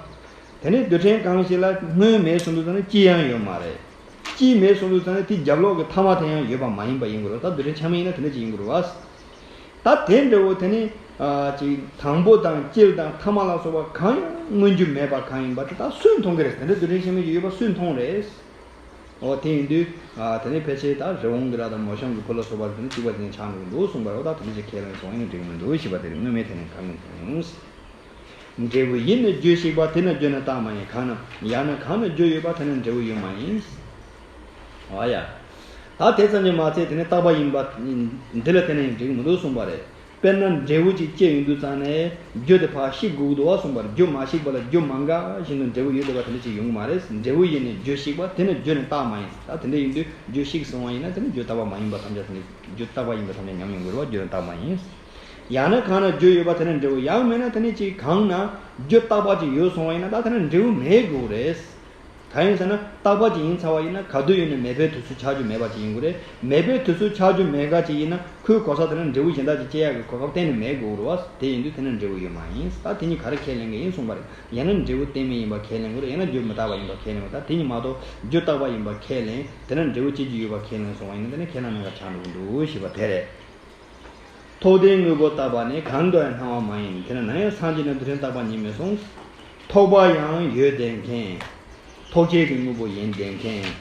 དེ་ནས་རྡུལ་ཕྲན་གང་ཞིག་ལ་སྔོན་མེད་གསུངས་དུས་ཙང་ནས་གཅིག་ཡང་ཡོད་མ་རེད། གཅིག་མེད་གསུངས་དུས་ཙང་ནས་དེའི་རྒྱབ་ལོགས་ཀྱི་ཐ་མ་དེ་ཡང་ཡོད་པ་མ་ཡིན་པ་ཡིན་དགོས་རེད། ད་རྡུལ་ཕྲན་ཆ་མེད་ཡིན་ན་དེ་འདྲ་ཅིག་ཡིན་དགོས་རེད་བ། ད་དེ་འདྲ་བོ་དེ་ནི། ཨ། ཅིག་དང་པོ་དང་སྤྱིར་དང་ཐ་མ་ལ་སོགས་པ་གང་ཡང་མངོན་རྒྱུ་མེད་པ་གང་ཡིན་པ་དེ་ད་སུས་མཐོང་གི་རེད། དེ་འདྲ་རྡུལ་ཕྲན་ཆ་མེད་ཅིག་ཡོད་པ་སུས་མཐོང་རེད། འོ་དེ་ཡིན་དུས། ཨ། དེ་ནས་ཕལ་ཆེར་ད་རི་བོང་གི་རྭ་དང་མོ་གཤམ་གྱི་བུ་ལ་སོགས་པ་དེ་ནི་གཅིག་པ་དེ་ནས་ཆགས་འགྲོ་གི་འདུག་གསུངས་པ་རེད། འོ་ད་དེ་འདྲ་ཅིག་ཁས་ལེན་སོང་ཡང་འགྲིག་མི་འདུག་ཞེས་པ་དེ་རེད། དངོས་མེད་དེ་ནི་གང་ཡིན་ཟེར་ན། འབྲས་བུ་ཡིན་ན་རྒྱུ་ཞིག་པ་དེ་ན་རྒྱུ་ན་རྟགས་མ་ཡིན། གང་ན་ཡང་ན་གང་ན་རྒྱུ་ཡོད་པ་དེ་ན་འབྲས་བུ་ཡོད་མ་ཡིན། འོ་ཡ། ད་དེ་ཙམ་གྱིས་མ་ཚད་དེ་ནི་རྟག་པ་ཡིན་པ་འདི་ལ་བརྟེན་ནས་ཡང་འགྲིག་མི་འདུག་གསུངས་པ་རེད། དཔེར་ན་འབྲས་བུ་གཅིག་སྐྱེས་ཡོང་དུས་ཙང་ནས་རྒྱུ་དེ་ཕར་བཤིག་དགོས་ཀྱི་འདུག་བ་གསུངས་པར། རྒྱུ་མ་བཤིག་པ་ལ་རྒྱུ་མ་འགགས་བཞིན་དུ་འབྲས་བུ་ཡོད་བསྡད་པ་དེ་འདྲ་ཅིག་ཡོང་གི་མ་རེད། འབྲས་བུ་ཡིན་ནས་རྒྱུ་བཤིག་པ་དེ་ནི་རྒྱུ་ནི་རྟགས་མ་ཡིན། ད་དེ་འདྲ་ཡིན་དུས་རྒྱུ་བཤིག་སོང་བ་ཡིན་ན་དེ་ནི་རྒྱུ་རྟག་པ་མ་ཡིན་པ་ཐམས་ཅད་དེ་ནི་རྒྱུ་རྟག་པ་ཡིན་པ་ཐམས་ཅད་ཉམས་ཡོང་གི་རེད་བ། རྒྱུ་ནི་རྟགས་མ་ཡིན། ཡང་ན་གང་ན་རྒྱུ་ཡོད་པ་དེ་ནི་འབྲས་བུ། ཡང་མིན་ན་དེ་ནི་ཅིག་གང་ན་རྒྱུ་རྟག་པ་ཅིག་ཡོད་སོང་བ་ཡིན་ན་ད་དེ་ནི་འབྲས་བུ་མེད་དགོས་རེད། གང་ཡིན་ཟེར་ན་རྟག་པ་ཅིག་ཡིན་ཚར་བ་ཡིན་ན་ག་དུས་ཡིན་ནའི་མེད་པའི་དུས་སུ་ཆགས་རྒྱུ་མེད་པ་ཅིག་ཡིན་དགོས་རེད། མེད་པའི་དུས་སུ་ཆགས་རྒྱུ་མེད་ག་ཅིག་ཡིན་ན་ཁོའི་གོ་ས་དེ་ནི་འབྲས་བུ་གཞན་དག་ཅིག་སྐྱེ་ཡག་གི་གོ་སྐབས་གཏན་ནས་མེད་དགོས་རེད་བ། དེ་ཡིན་དུས་དེ་ནི་འབྲས་བུ་ཡོད་མ་ཡིན། ད་དེ་གཉིས་ག་རེ་ཁས་ལེན་གི་ཡིན་གསུངས་པ་རེད། ཡང་ན་འབྲས་བུ་གཏན་མེད་ཡིན་པ་ཁས་ལེན་དགོས་རེད། ཡང་ན་རྒྱུ་མི་རྟག་པ་ཡིན་པ་ཁས་ལེན་དགོས། ད་དེ་གཉིས་མ་གཏོགས་རྒྱུ་རྟག་པ་ཡིན་པ་ཁས་ལེན་དེ་ནི་འབྲས་བུ་སྐྱེ་རྒྱུ་ཡོད་པ་ཁས་ལེན་སོང་བ་ཡིན་ན་དེ་ནི་ཁས་བླངས་མེད་པ་ཆགས་འགྲོ་གི་འདུག་ཞེས་པ་དེ་རེད། ཐོགས་ལྡན་དངོས་པོ་བརྟགས་པ་ནི་གང་དུ་ཡང་སྣང་བ་མ་ཡིན། དེ་ན་ན་ཡང་སངས་རྒྱས་ནི་རྡུལ་ཕྲན་བརྟགས་པ་ཉིད་མེད་གསུངས། ཐོགས་པ་ཡང་ཡོད་བསྡད་མཁན། ཐོགས་བཅས་ཀྱི་དངོས་པོ་ཡིན་བསྡད་མཁན།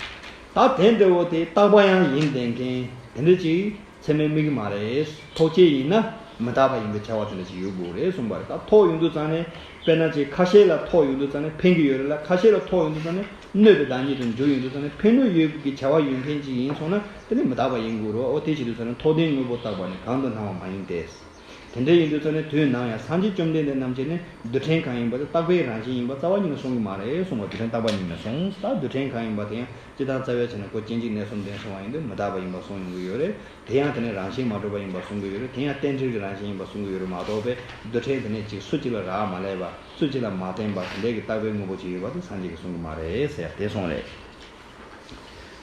ད་དེ་འདྲ་བོ་དེ་བརྟགས་པ་ཡང་ཡིན་བསྡད་མཁན་དེ་འདྲ་ཅིག་ཚད་མས་དམིགས་ཀྱི་མ་རེད། ཐོགས་བཅས་ཡིན་ན་མི་རྟག་པ་ཡིན་པའི་ཁྱབ་པ་དེ་འདྲ་ཅིག་ཡོད་དགོས་རེད་གསུངས་པ་རེད། ད་ཐོགས་ཡོང་དུས་ཙང་ནས་དཔེར་ན་ཅིག་ཁ་ཤས་ལ་ཐོགས་ཡོང་དུས་ཙང་ནས་ཕན་གྱི་ཡོད་རེད་ལ། ཁ་ཤས་ལ་ཐོགས་ཡོང་དུས་ཙང་ནས་གནོད་པའི་བདག་ཉིད་དུ་འགྱུར་ཡོང་དུས་ཙང་ནས་ཕན་གནོད་ཡོད་ཀྱི་བྱ་བ་ཡོད་མཁན་ཅིག་ཡིན་སོང་ན་དེ་ནི་མི་རྟག་པ་ཡིན་དགོས་རེད། འོ་དེ་བྱེད་དུས་ཙང་ནས་ཐོགས་ལྡན་དངོས་པོ་བརྟགས་པ་ནི་གང་དུ་སྣང་བ་མ་ཡིན་ཏེ། དེ་འདྲ་ཡིན་དུས་ཙང་ནས་དུས་ནམ་ཡང་སངས་རྒྱས་བཅོམ་ལྡན་འདས་རྣམས་ཀྱིས་ནི་རྡུལ་ཕྲན་གང་ཡིན་པ་དེ་རྟག་པའི་རང་བཞིན་ཡིན་པ་རྩ་བ་ཉིད་ནས་གསུང་གི་མ་རེད་གསུངས་པ། རྡུལ་ཕྲན་བརྟགས་པ་ཉིད་ནས་གསུངས། ད་རྡུལ་ཕྲན་གང་ཡིན་པ་དེ་ཡང་སྤྱིར་བཏང་རྩ་བའི་ཆ་ནས་ཁོ་སྐྱེ་འཇིག་གནས་གསུམ་ལྡན་སོང་བ་ཡིན་དུས་མི་རྟག་པ་ཡིན་པ་གསུང་ཡོང་གི་ཡོད་རེད། དེ་ཡང་དེ་ནི་རང་བཞིན་མ་གྲུབ་པ་ཡིན་པ་གསུང་གི་ཡོད་རེད། དེ་ཡང་རྟེན་འབྲེལ་གྱི་རང་བཞིན་ཡིན་པ་གསུང་གི་ཡོད་རེད་མ་གཏོགས་པའི་རྡུལ་ཕྲན་དེ་ནས་ཅིག་སུ་གཅིག་ལ་རག་མ་ལས་པ་སུ་གཅིག་ལ་མ་བརྟེན་པ་དེ་འདྲའི་གི་རྟག་པའི་དངོས་པོ་ཅིག་ཡོད་པ་དེ་སངས་རྒྱས་ཀྱིས་གསུང་གི་མ་རེད་ཟེར་དེ་གསུངས་རེད།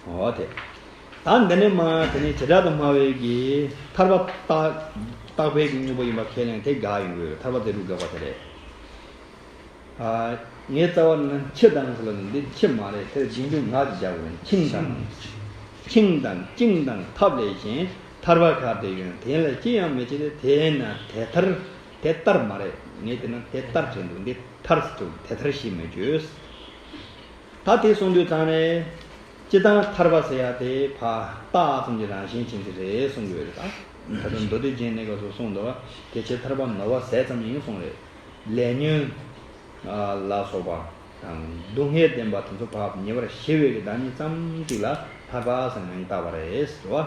འོ་དེ། ད་འདི་ནས་མ་དེ་ནས་བྱེ་བྲག་ཏུ་སྨྲ་བའི་གི་ཐར་པ་རྟག་རྟག་པའི་གི་དངོས་པོ་ཡིན་པ་ཁས་ལེན་དེ་དགག་ཡོང་གི་ཡོད་རེད། ཐར་པ་རྫས་གྲུབ་དགག་པ་དེ་རེད། ཨ། ངའི་རྩ་བ་ནི་འཆི་དང་ཟེར་ལ་ནི་འདི་འཆི་མ་རེད། དེར་རྗེས་འཇུག་ང་ཅིག་རྒྱག་དགོས། འཆིང་དང་། འཆིང་དང་བཅིངས་དང་ཐབས་ལས་གཞན་ཐར་པ་གར་དུ་ཡོད། དེ་ལ་ཅི་ཡང་མི་བྱེད་དེ། དེས་ན་དེ་ལྟར། དེ་ལྟར་མ་རེད། ངས་དེ་ན་དེ་ལྟར་བྱས་འདུག་འདི་ཐར་ཟེར་འདུག་དེ་ལྟར་ཞེས་མི་བརྗོད། ད་དེ་གསུངས་དུས་ཙང་ནས། སྤྱིར་བཏང་ཐར་པ་ཟེར་ཡ་དེ་ཕར་བཏགས་ཙམ་གྱི་རང་བཞིན་ཅན་ཅིག་རེད་གསུང་གི་ཡོད་རེད། ད་ད་དུང་མདོ་སྡེ་རྒྱན་ནས་སྐབས་སུ་གསུངས་འདུག་དེ་ཕྱིར་ཐར་པ་ནོར་བ་ཟད་ཙམ་ཡིན་གསུངས་རེད། ལས་ཉོན་ལ་སོགས་པ་དང་སྡུག་བསྔལ་བདེན་པ་དེ་ཚོ་ཕར་ཉེ་བར་ཞི་བའི་གི་བདག་ཉིད་ཙམ་གཅིག་ལ་ཐར་པ་ཟེར་མིང་བཏགས་པ་རེད་ཟེར་བ།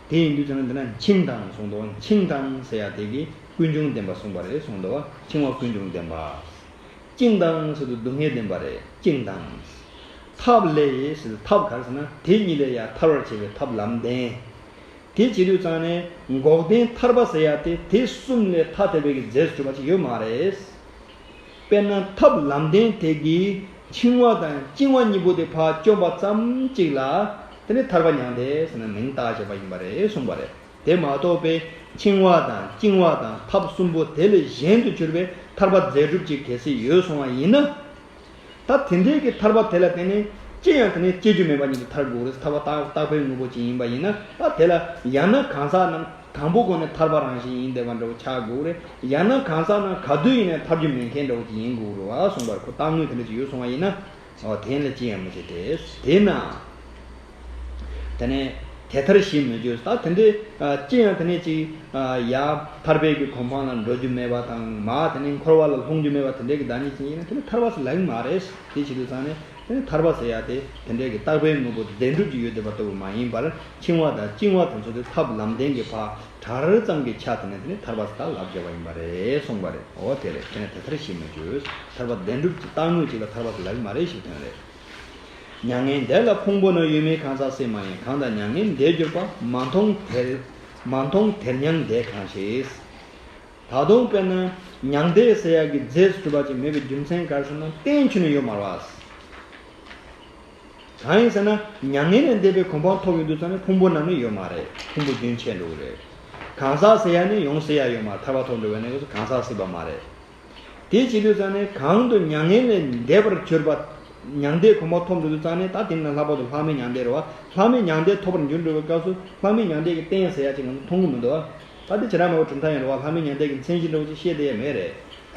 དེ་ཡིན་དུས་ཙང་ནས་འདི་ན་འཆིང་དང་གསུངས་འདུག་འཆིང་དང་ཟེར་ཡ་དེ་གི་ཀུན་འབྱུང་བདེན་པ་གསུངས་པ་རེད་གསུངས་འདུག་འཆིང་བ་ཀུན་འབྱུང་བདེན་པ། བཅིངས་དང་ཟེར་དུས་སྡུག་བསྔལ་བདེན་པ་རེད། བཅིངས་དང་། ཐབས་ལས་ཟེར་དུས་ཐབས་ག་རེ་ཟེར་ན་དེ་གཉིས་ལས་ཡང་ཐར་བར་བྱེད་པའི་ཐབས་ལམ་བདེན། དེ་བྱེད་དུས་ཙང་ནས་འགོག་བདེན་ཐར་པ་ཟེར་ཡ་དེ་དེ་གསུམ་ལས་ཐ་དད་པའི་གི་རྫས་སུ་གྲུབ་པ་ཅིག་ཡོད་མ་རེད། དཔེར་ན་ཐབས་ལམ་བདེན་དེ་གིས་འཆིང་བ་དང་བཅིང་བ་གཉིས་པོ་དེ་ཕར་བཅོམ་པ་ཙམ་གཅིག་ལ་དེ་ནི་ཐར་པ་མྱང་འདས་ཟེར་ན་མིང་བཏགས་བྱས་པ་ཡིན་པ་རེད་གསུངས་པ་རེད། དེ་མ་གཏོགས་པའི་འཆིང་བ་དང་བཅིང་བ་དང་ཐབས་གསུམ་པོ་དེ་ལས་གཞན་དུ་གྱུར་པའི་ཐར་པ་རྫས་གྲུབ་ཅིག་གལ་སྲིད་ཡོད་སོང་བ་ཡིན་ན། ད་དེ་འདྲའི་གི་ཐར་པ་དེ་ལ་བརྟེན་ནས་ཅི་ཡང་དེ་ནས་སྐྱེ་རྒྱུ་མེད་པ་ཉིད་དུ་ཐར་དགོས་རེད། ཐར་པ་རྟག་རྟག་པའི་དངོས་པོ་ཅིག་ཡིན་པ་ཡིན་ན་ད་དེ་ལ་ཡང་ན་གང་ཟག་རྣམས་དང་པོ་གོང་ནས་ཐར་པ་རང་བཞིན་ཡིན་བསྡད་པ་འདྲ་བོ་ཆགས་དགོས་རེད། ཡང་ན་གང་ཟག་རྣམས་ག་དུས་ཡིན་ནའི་ཐར་རྒྱུ་མེད་མཁན་འདྲ་བོ་ཅིག་ཡིན་དགོས་རེད་བ་གསུངས་པར་ཁོ་རྟག་དངོས་དེ་འདྲ་ཅིག་ཡོད་སོང་བ་ཡིན་ན། འོ་དེ་ལ་ཅི་ཡང་མི་བྱེད་དེ། དེས་ན། དེ་ནས་དེ་ལྟར་ཞེས་མི་བརྗོད། ད་དེ་འདྲའི་ཅི་ཡང་དེ་ནས་ཅིག་ཡ་ཐར་པའི་གི་གོ་འཕང་ལ་འགྲོ་རྒྱུ་མེད་པ་དང་མ་དེ་ནས་འཁོར་བ་ལ་ལྷུང་རྒྱུ་མེད་པ་དེ་འདྲའི་གི་བདག་ཉིད་ཅིག་ཡིན་ན་དེ་ནི་ཐར་པ་ཟེར་ལབ་ཀྱི་མ་རེད། དེ་བྱེད་དུས་ཙང་ནས་དེ་ནི་ཐར་པ་ཟེར་ཡ་དེ་དེ་འདྲའི་གི་རྟག་པའི་དངོས་པོ་བདེན་གྲུབ་ཅིག་ཡོད་བསྡད་པ་ལྟ་བུ་མ་ཡིན་པར་འཆིང་བ་དང་བཅིང་བ་དེ་ཚོ་དེ་ཐབས་ལམ་བདེན་གྱི་ཕར་བྲལ་ཙམ་གྱི་ཆ་དེ་ནས་དེ་ནི་ཐར་པ་ཟེར་ད་ལབ་བཞག་པ་ཡིན་པ་རེད་གསུངས་པ་རེད། འོ་དེ་རེད། དེ་ནི་དེ་ལྟར་ཞེས་མི་བརྗོད། ཐར་པ་བདེན་གྲུབ་ཀྱི་རྟག་དངོས་ཅིག་ལ་ཐར་པ་ཟེར་ལབ་ཀྱི་མ་རེད་ཞེས་དོན་རེད། མྱ་ངན་འདས་ལ་ཕུང་པོ་ནི། ཡོད་མེད་གང་ཟག་སྲིད་མ་ཡིན། གང་དག་མྱ་ངན་འདས་གྱུར་པ། མ་མཐོང་དེར་མ་མཐོང་དེར་མྱང་འདས་གང་ཞིག་ད་དུང་དཔེར་ན་མྱང་འདས་ཟེར་ཡག་གི་རྫས་སུ་གྲུབ་པ་ཅིག་མེད་པའི་རྒྱུ་མཚན་ག་རེ་ཟེར་ན་རྟེན་ཁྱོན་ནས་ཡོད་མ་རེད་བ། གང་ཡིན་ཟེར་ན་མྱ་ངན་ལས་འདས་པའི་གོ་འཕང་ཐོབ་ཡོང་དུས་ཙང་ནས་ཕུང་པོ་རྣམས་ནི་ཡོད་མ་རེད། ཕུང་པོ་རྒྱུན་ཆད་འགྲོ་གི་རེད། གང་ཟག་ཟེར་ཡག་ནི་ཡོང་སྲིད་ཡག་ཡོད་མ་རེད། ཐར་པ་ཐོབ་འགྲོ་བའི་གནས་སྐབས་སུ་གང་ཟག་སྲིད་པ་མ་རེད། དེ་བྱེད་དུས་ཙང་ནས་གང་དུ་མྱ་ངན་ལས་འདས་པར་གྱུར་པ། མྱང་འདས་གོ་འཕང་ཐོབ་འགྲོ་དུས་ཙང་ནས་ད་དེ་ནི་ལྷག་པར་དུ་ལྷག་མེད་མྱང་འདས་རེད་བ། ལྷག་མེད་མྱང་འདས་ཐོབ་པར་འགྱུར་འགྲོ་བའི་སྐབས་སུ་ལྷག་མེད་མྱང་འདས་ཀྱི་རྟེན་ཟེར་ཡག་ཅིག་ང་ཚོ་མཐོང་གི་མི་འདུག་བ། ད་དེ་བྱེ་བྲག་སྨྲ་བའི་གྲུབ་མཐའ་ཡང་རེད་བ། ལྷག་མེད་མྱང་འདས་ཀྱི་མཚན་གཞི་འདྲ་བོ་ཅིག་བཤད་བསྡད་ཡག་མེད་རེད།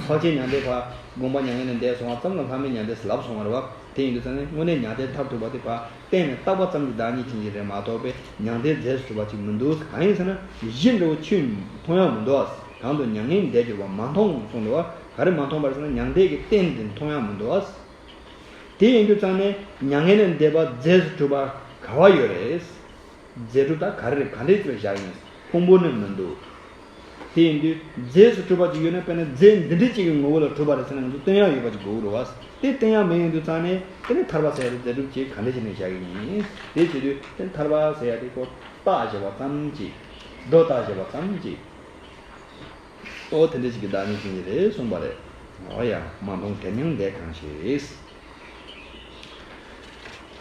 འཕགས་ཆེན་མྱང་འདས་ཕར་དགོངས་པ་མྱ་ངན་ལས་འདས་སོང་བ་ཙམ་ལ་ལྷག་མེད་མྱང་འདས་ཟེར་ལབ་སོང་བ་རེད་བ། དེ་ཡིན་དུས་ཙང་ནས་དངོས་གནས་མྱང་འདས་ཐབས་ཐུབ་པ་དེ་ཕར་རྟེན་ནས་བཏགས་པ་ཙམ་གྱི་བདག་ཉིད་ཅན་ཅིག་རེད་མ་གཏོགས་པའི་མྱང་འདས་རྫས་སུ་གྲུབ་པ་ཅིག་མི་འདུག་གང་ཡིན་ཟེར་ན་གཞི་འདྲ་བོ་ཆོས་མཐོང་ཡག་མི་འདུག་གང་དུ་མྱ་ངན་འདས་གྱུར་པ། མ་མཐོང་གསུངས་འདུག་བ། ག་རེ་མ་མཐོང་བ་རེད་ཟེར་ན་མྱང་འདས་ཀྱི་རྟེན་དེ་མཐོང་ཡག་མི་འདུག་བ། དེ་ཡིན་དུས་ཙང་ནས་མྱ་ངན་ལས་འདས་པ་རྫས་སུ་གྲུབ་པ་ག་བ་ཡོད་རེད། རྫས་གྲུབ་ད་ག་རེ་རེད། ག་འདྲས་ཅིག་ལ་བཞག་ཡིན། ཕུང་པོ་ནི་མི་འདུག་དེ་ཡིན་དུས་རྫས་སུ་གྲུབ་པ་ཅིག་ཡོད་ན། དཔེར་ན་རྫས་འདི་འདྲ་ཅིག་གི་ངོ་བོ་ལ་གྲུབ་པ་རེད་ཟེར་ན། ང་ཚོ་སྟོན་ཡག་ཡོད་པ་ཅིག་དགོས་ཀྱི་རེད་བ། དེ་སྟོན་ཡག་མེད་ཡིན་དུས་ཙང་ནས་དེ་ནི་ཐར་པ་ཟེར་ཡག་དེ་རྫས་གྲུབ་ཅིག་ག་འདྲ་བྱས་ནས་བཞག་གི་ཡིན། དེ་བྱེད་དུས་དེ་ནི་ཐར་པ་ཟེར་ཡག་དེ་ཁོ་བཏགས་བྱས་པ་ཙམ་ཅིག་སྒྲོ་བཏགས་བྱས་པ་ཙམ་ཅིག་ཨོ་དེ་འདྲ་ཞིག་གི་བདག་ཉིད་ཅན་གྱི་རེད་གསུངས་པ་རེད། འོ་ཡ། མ་མཐོང་དེ་མྱང་འདས་གང་ཞིག་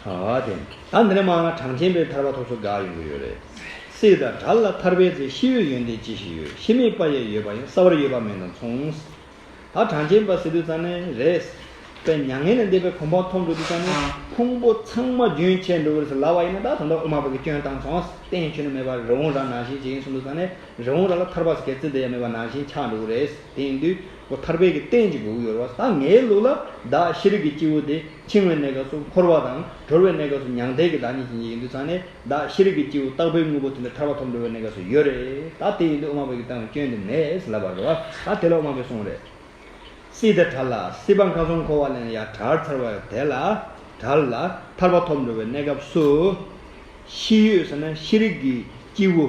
ཨ་དེ། ད་འདི་ནས་མར་གྲངས་ཅན་པའི་ཐར་པ་ཐོབ་ཚུལ་འགའ་ཡོང་གི་ཡོད་རེད། སྲིད་དང་བྲལ་ལ་ཐར་པའི་ཚེ། ཤི་བའི་ཡོན་ཏན་ཅི་ཞིག་ཡོད། ཤི་མེད་པ་ཡི་ཡོད་པ་ཡང་། གསལ་བར་ཡོད་པ་མིན་དང་མཚུངས། ད་གྲངས་ཅན་པ་ཟེར་དུས་ཙང་ནས་རེད། དཔེ་མྱ་ངན་ལས་འདས་པའི་གོ་འཕང་ཐོབ་འགྲོ་དུས་ཙང་ནས་ཕུང་པོ་ཚང་མ་རྒྱུན་ཆད་འགྲོ་གི་རེད་ཟེར་ལབ་པ་ཡིན་ན། ད་ད་ལྟ་དབུ་མ་པ་གིས་སྐྱོན་བཏང་སོང་། རྟེན་ཁྱོན་ནས་མེད་པ་རི་བོང་རྭ་ནང་བཞིན་ཅིག་ཡིན་གསུངས་དུས་ཙང་ནས། རི་བོང་རྭ་ལ་ཐར་པ་ཟེར་མཁན་རྩི་དེ་ཡང་མེད་པ་ནང་བཞིན་ཆགས་འགྲོ་གི་རེད། དེ་ཡིན་དུས་ཁོ་ཐར་པའི་གི་རྟེན་ཅིག་དགོས་ཀྱི་ཡོད་རེད་བ། ད་ངའི་ལུགས་ལ་བདག་ཤེས་རིག་གི་སྐྱེས་བུ་དེ་འཆིང་བའི་གནས་སྐབས་སུ་འཁོར་བ་དང་། གྲོལ་བའི་གནས་སྐབས་སུ་མྱང་འདས་ཀྱི་བདག་ཉིད་ཅན་ཅིག་ཡིན་དུས་ཙང་ནས། བདག་ཤེས་རིག་གི་སྐྱེས་བུ་རྟག་པའི་དངོས་པོ་དེ་འདྲ་ཐར་པ་ཐོབ་འགྲོ་བའི་གནས་སྐབས་སུ་ཡོད་རེད། ད་དེ་ཡིན་དུས་དབུ་མ་པ་གིས་བཏང་བའི་སྐྱོན་དེ་མེད་ཟེར་ལབ་པ་རེད་བ། ད་དེ་ལ་དབུ་མ་པས་གསུངས་རེད། སྲིད་དང་བྲལ་ལ། སྲིད་པ་ཁམས་གསུམ་འཁོར་བ་ལས་ཡང་བྲལ་ཚར་བ་དེ་ལ། བྲལ་ལ་ཐར་པ་ཐོབ་འགྲོ་བའི་གནས་སྐབས་སུ། ཤེས་ཡོད་ཟེར་ན་ཤེས་རིག་གི་སྐྱེས་བུ།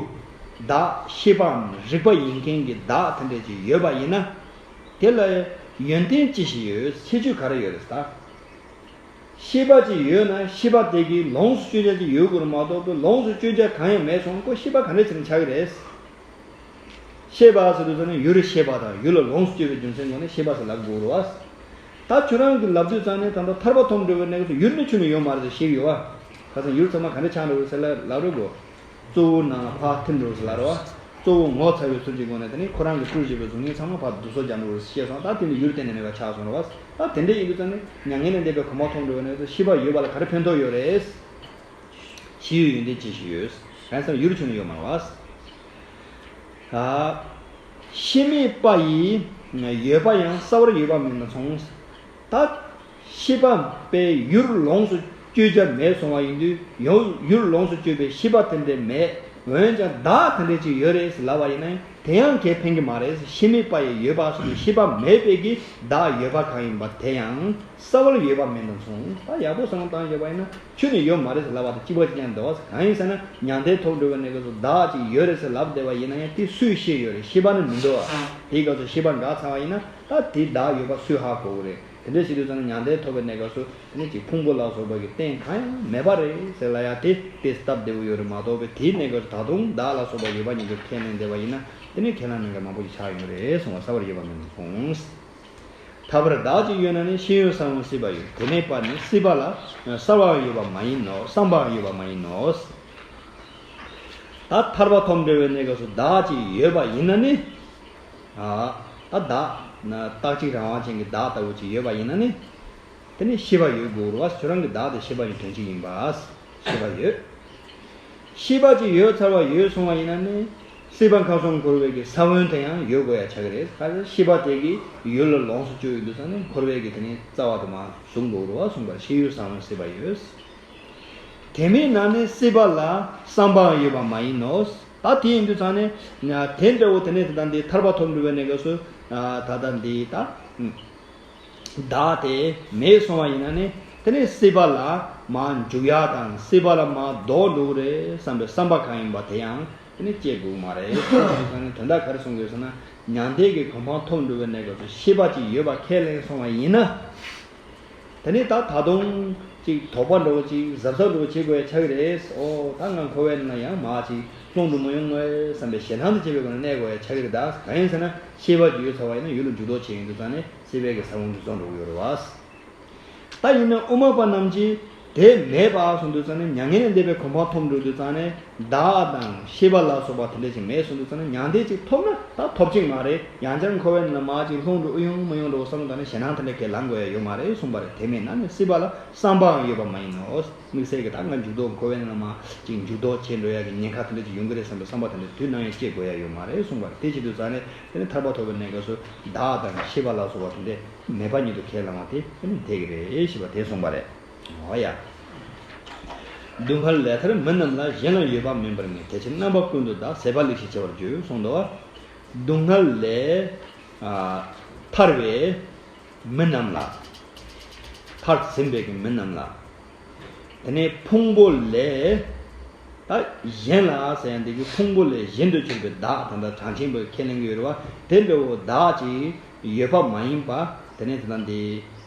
བདག་ཤེས་པའམ་རིག་པ་ཡིན་མཁན་གྱི་བདག་དེ་འདྲ་ཅིག་ཡོད་པ་ཡིན་ན། དེ་ལ་ཡོན་ཏན་ཅི་ཞིག་ཡོད། ཁྱད་ཆོས་ག་རེ་ཡོད་རེད་ཟེར་ད། ཤེས་པ་ཅིག་ཡོད་ན་ཤེས་པ་དེ་གིས་ལོངས་སུ་སྤྱོད་བྱ་ཅིག་ཡོད་དགོས་རེད་མ་གཏོགས། ལོངས་སུ་སྤྱོད་བྱ་གང་ཡང་མེད་སོང་ན་ཁོ་ཤེས་པ་ག་འདྲ་བྱས་ནས་ཆགས་ཀྱི་རེད། ཤེས་པ་ཟེར་དུས་ཙང་ནས་ཡུལ་ཤེས་པ་དང་། ཡུལ་ལ་ལོངས་སུ་སྤྱོད་པའི་རྒྱུ་མཚན་སྒོ་ནས་ཤེས་པ་ཟེར་ལབ་དགོས་རེད་བ། ད་ཁྱོད་རང་གིས་ལབ་དུས་ཙང་ནས་ད་ལྟ་ཐར་པ་ཐོབ་འགྲོ་བའི་གནས་སྐབས་སུ་ཡུལ་ནི་ཁྱོན་ནས་ཡོད་མ་རེད་ཟེར་བཤད་ཀྱི་ཡོད་བ། ཁ་སང་ཡུལ་ཚང་མ་ག་འདྲ་ཆགས་འགྲོ་གི་རེད་ཟེར་ལབ་རེད་གོ། གཙོ་བོ་ནང་ལ་ཕར་ཐིམ་འགྲོ་ཟེར་ལབ་རེད་བ། གཙོ་བོ་ངོ་ཚ་བའི་ཚུལ་གྱི་སྒོ་ནས། དེ་ནི་ཁོ་རང་གིས་སྤྲུལ་བཞིན་པའི་གཟུགས་བརྙན་ཚང་མ་ཕར་བསྡུ་གསོག་རྒྱག་འགྲོ་ཟེར་བཤད་སོང་། ད་དེ་ནི་ཡུལ་གཏན་ནས་མེད་པ་ཆགས་སོང་རེད་བ། ད་དེ་འདྲ་ཡིན་དུས་ཙང་ནས་མྱ་ངན་ལས་འདས་པའི་གོ་འཕང་ཐོབ་འགྲོ་བའི་གནས་སུ་ཤེས་པ་ཡོད་པ་ལ་ག་རེ་ཕན་ཐོགས་ཡོད་རེད། ཤེས་ཡོད་ཡོན་ཏན་ཅི་ཞིག་ཡོད། གང་ཟེར་ན་ཡུལ་ཁྱོན་ནས་ཡོད་མ་རེད་བ། ད་ཤེས་མེད་པ་ཡི་ཡོད་པ་ཡང་། གསལ་བར་ཡོད་པ་མིན་དང་མཚུངས། ད་ཤེས་པ་པའི་ཡུལ་ལོངས་སུ་སྤྱོད་བྱ་མེད་སོང་བ་ཡིན་དུས། ཡང་ཡུལ་ལོངས་སུ་སྤྱོད་པའི་ཤེས་པ་དེ་འདྲ་མེད། འོན་ཀྱང་བདག་དེ་འདྲ་ཅིག་ཡོད་རེད་ཟེར་ལབ་པ་ཡིན་ན་དེ་ཡང་གས་ཕན་གྱི་མ་རེད། ཤེས་མེད་པ་ཡི་ཡོད་པ་སོགས་ཀྱི་ཤེས་པ་མེད་པའི་གི་བདག་ཡོད་པ་གང་ཡིན་པ་དེ་ཡང་གསལ་བར་ཡོད་པ་མིན་དང་མཚུངས། ད་ཡག་པོ་བསམ་བློ་བཏང་བྱས་པ་ཡིན་ན་ཁྱོན་ནས་ཡོད་མ་རེད་ཟེར་ལབ་པ་དང་གཅིག་པ་གཅིག་རྐྱང་འདུག་བ། གང་ཡིན་ཟེར་ན་མྱང་འདས་ཐོབ་འགྲོ་བའི་གནས་སྐབས་སུ་བདག་ཅིག་ཡོད་རེད་ཟེར་ལབ་བསྡད་པ་ཡིན་ན་ཡང་དེ་སུས་ཤེས་ཡོད་རེད། ཤེས་པ་ནི་མི་འདུག་བ། དེའི་སྐབས་སུ་ཤེས་པ་འགག་ཚར་བ་ཡིན་ན་ད་དེ་བདག་ཡོད་པ་སུས་ཧ་གོ་གི་རེད། དེ་འདྲ་བྱེད་དུས་ཙང་ནས་མྱང་འདས་ཐོབ་པའི་གནས་སྐབས་སུ་དེ་ནས་ཅིག་ཕུང་པོ་ལ་སོགས་པ་གི་རྟེན་གང་ཡང་མེད་པ་རེད་ཟེར་ལབ་ཡ་དེ། དེ་སྟབས་བདེ་པོ་ཡོད་རེད་མ་གཏོགས། པའི་དེའི་གནས་སྐབས་སུ་ད་དུང་བདག་ལ་སོགས་པ་ཡོད་པ་ཉིད་དུ་ཁས་ལེན་བསྡད་པ་ཡིན་ན་དེ་ནས་ཁས་བླངས་མེད་མཁན་མང་པོ་ཞིག་ཆགས་ཡོང་གི་རེད་གསུངས་པ། གསལ་བར་ཡོད་པ་མིན་དང་མཚུངས། ཐར་པར་བདག་ཅིག་ཡོད་ན་ནི། ཤེས་ཡོན་གསང་བའི་སྲིད་པ་ཡོད། དེ་མེད་པར་ནི་སྲིད་པ་ལ། གསལ་བའང་ཡོད་པ་མ་ཡིན་ནོ། གསང་བའང་ཡོད་པ་མ་ཡིན་ནོ། ད་ཐར་པ་ཐོབ་འགྲོ་བའི་གནས་སྐབས་སུ་བདག་ཅིག་ཡོད་པ་ཡིན་ན་ནི། ཨ། ད་བདག་ན་རྟག་གཅིག་རང་དབང་ཅན་གྱི་བདག་ལྟ་བུ་ཅིག་ཡོད་པ་ཡིན་ན་ནི། དེ་ནི་ཤེས་པ་ཡོད་དགོས་རེད་བ། ཁྱོད་རང་གི་བདག་དེ་ཤེས་པ་ཡི་དོན་གཅིག་ཡིན་པ། ཤེས་པ་ཡོད། ཤེས་པ་ཅིག་ཡོད་ཚར་བ་ཡོད་སོང་བ་ཡིན་ན་ནི། སྲིད་པ་ཁམས་གསུམ་འཁོར་བའི་གི་ས་བོན་དེ་ཡང་ཡོད་དགོས་ཡ་ཆགས་ཀྱི་རེད། ག་ཚོད་ཤེས་པ་དེ་གི་ཡུལ་ལ་ལོངས་སུ་སྤྱོད་ཡོང་དུས་ཙང་ནས་འཁོར་བའི་གི་དེ་ནི་རྩ་བ་དུ་མ་བཟུང་དགོས་རེད་བ་གསུངས་པར། ཤེས་ཡོན་གསང་བའི་སྲིད་པ་ཡོད། དེ་མེད་ན་ནི་སྲིད་པ་ལ་གསང་བའང་ཡོད་པ་མ་ཡིན་ནོ། ད་དེ་ཡིན་དུས་ཙང་ནས་དེ་འདྲ་བོ་དེ་ནས་དེ་ལྟ་འདི་ཐར་པ་ཐོབ་འགྲོ་བའི་གནས་སྐབས་སུ་ད་ལྟ་འདི་ད། བདག་དེ་མེད་སོང་བ་ཡིན་ན་ནི། དེ་ནས་སྲིད་པ་ལ་མར་འཇུག་ཡག་དང་། སྲིད་པ་ལ་མར་ལྡོག་འགྲོ་གི་རེད་བསམ་པའི་བསམ་པ་གང་ཡིན་པ་དེ་ཡང་དེ་ནི་སྐྱེ་དགོས་མ་རེད། དེ་ནི་དོན་དག་ག་རེ་གསུང་དགོས་ཟེར་ན། མྱང་འདས་ཀྱི་གོ་འཕང་ཐོབ་འགྲོ་བའི་གནས་སྐབས་སུ་ཤེས་པ་ཅིག་ཡོད་པ་ཁས་ལེན་སོང་བ་ཡིན་ན། དེ་ནི་ད་ད་དུང་ཅིག་དོགས་པ་འདྲ་བོ་ཅིག་གཟབ་གཟབ་འདྲ་བོ་བྱེད་དགོས་ཡ་ཆགས་ཀྱི་རེད། ཨོ་ད་ང་འཁོར་བའི་ནང་ཡང་མར་ཅིག་ལྷུང་འགྲོ་མ་ཡོང་ངོས་བསམ་པའི་ཞེད་སྣང་དང་བཅས་པའི་སྒོ་ནས་གནས་དགོས་ཡ་ཆགས་ཀྱི་རེད། ད་གང་ཡིན་ཟེར་ན་ཤེས་པ་ཅིག་ཡོད་ཚར་བ་ཡིན་ན་ཡུལ་ལ་འཇུག་ལྡོག་བྱེད་ཡོང་དུས་ཙང་ནས། སྲིད་པའི་གི་ས་བོན་དེ་རྫོགས་འགྲོ་གི་ཡོད་རེད་བ། ད་ཡིན་ན་དབུ་མ་པ་རྣམས་ཀྱིས་དེ་མེད་པ་གསུངས་དུས་ཙང་ནས། མྱ་ངན་ལས་འདས་པའི་གོ་འཕང་ཐོབ་འགྲོ་དུས་ཙང་ནས་བདག་དང་ཤེས་པ་ལ་སོགས་པ་དེ་འདྲ་ཞིག་མེད་གསུངས་དུས་ཙང་ནས། མྱང་འདས་ཅིག་ཐོབ་ན་ད་ཐོབ་ཅིག་མ་རེད། ཡང་བསྐྱར་འཁོར་བའི་ནང་ལ་མར་ཅིག་ལྷུང་འགྲོ་ཨེ་ཡོང་མི་ཡོང་འགྲོ་བསམ་བློ་བཏང་ནས་ཞེད་སྣང་དེ་འདྲ་གས་ལངས་དགོས་ཡ་ཡོད་མ་རེད་གསུངས་པ་རེད། དེ་མེད་ན་ནི་སྲིད་པ་ལ་གསང་བའང་ཡོད་པ་མ་ཡིན་ནོ། དམིགས་བསལ་གྱི་ད་ང་འཇུག་ལྡོག་འཁོར་བའི་ནང་ལ་མར་ཅིག་འཇུག་ལྡོག་བྱེད་འགྲོ་ཡ་གི་ཉེན་ཁ་དེ་འདྲ་ཅིག་ཡོང་གི་རེད་བསམ་པའི་བསམ་པ་དེ་འདྲ་དུས་ནམ་ཡང་སྐྱེ་དགོས་ཡ་ཡོད་མ་རེད་གསུངས་པ་རེད། དེ་བྱེད་དུས་ཙང་ནས་དེ་ནི་ཐར་པ་ཐོབ་པའི་གནས་སྐབས་སུ་བདག་དང་ཤེས་པ་ལ་སོགས་པ་དེ་འདྲས་མེད་པ་ཉིད་དུ་ཁས་བླང་བ་དེ་དེ་ནི་འཐད་ཀྱི་རེད་ཞེས་པ་དེ་གསུངས་པ་རེད། འོ་ཡ། སྡུག་བསྔལ་ལས་ཐར་མི་རྣམས་ལ། གཞན་ལ་ཡོད་པ་མིན་པར་ངེས། དེ་ཕྱིར་རྣམ་པ་ཀུན་ཏུ་བདག་ཟད་པ་ལེགས་ཤིང་ཆེ་བར་བརྗོད་གསུངས་འདུག་བ། སྡུག་བསྔལ་ལས་ཨ་ཐར་བའི་མི་རྣམས་ལ། ཐར་ཟིན་པའི་གི་མི་རྣམས་ལ། དེ་ནས་ཕུང་པོ་ལས་ ད་གཞན་ལ་ཟེར་ཡ་འདི་གི་ཕུང་པོ་ལས་གཞན་དུ་གྱུར་པའི་བདག་དེ་འདྲ་གྲངས་ཅན་པོས་ཁས་ལེན་གྱི་ཡོད་རེད་བ། དེ་འདྲ་བོ་བདག་ཅིག་ཡོད་པ་མ་ཡིན་པ། དེ་ནས་དེ་དང་འདི་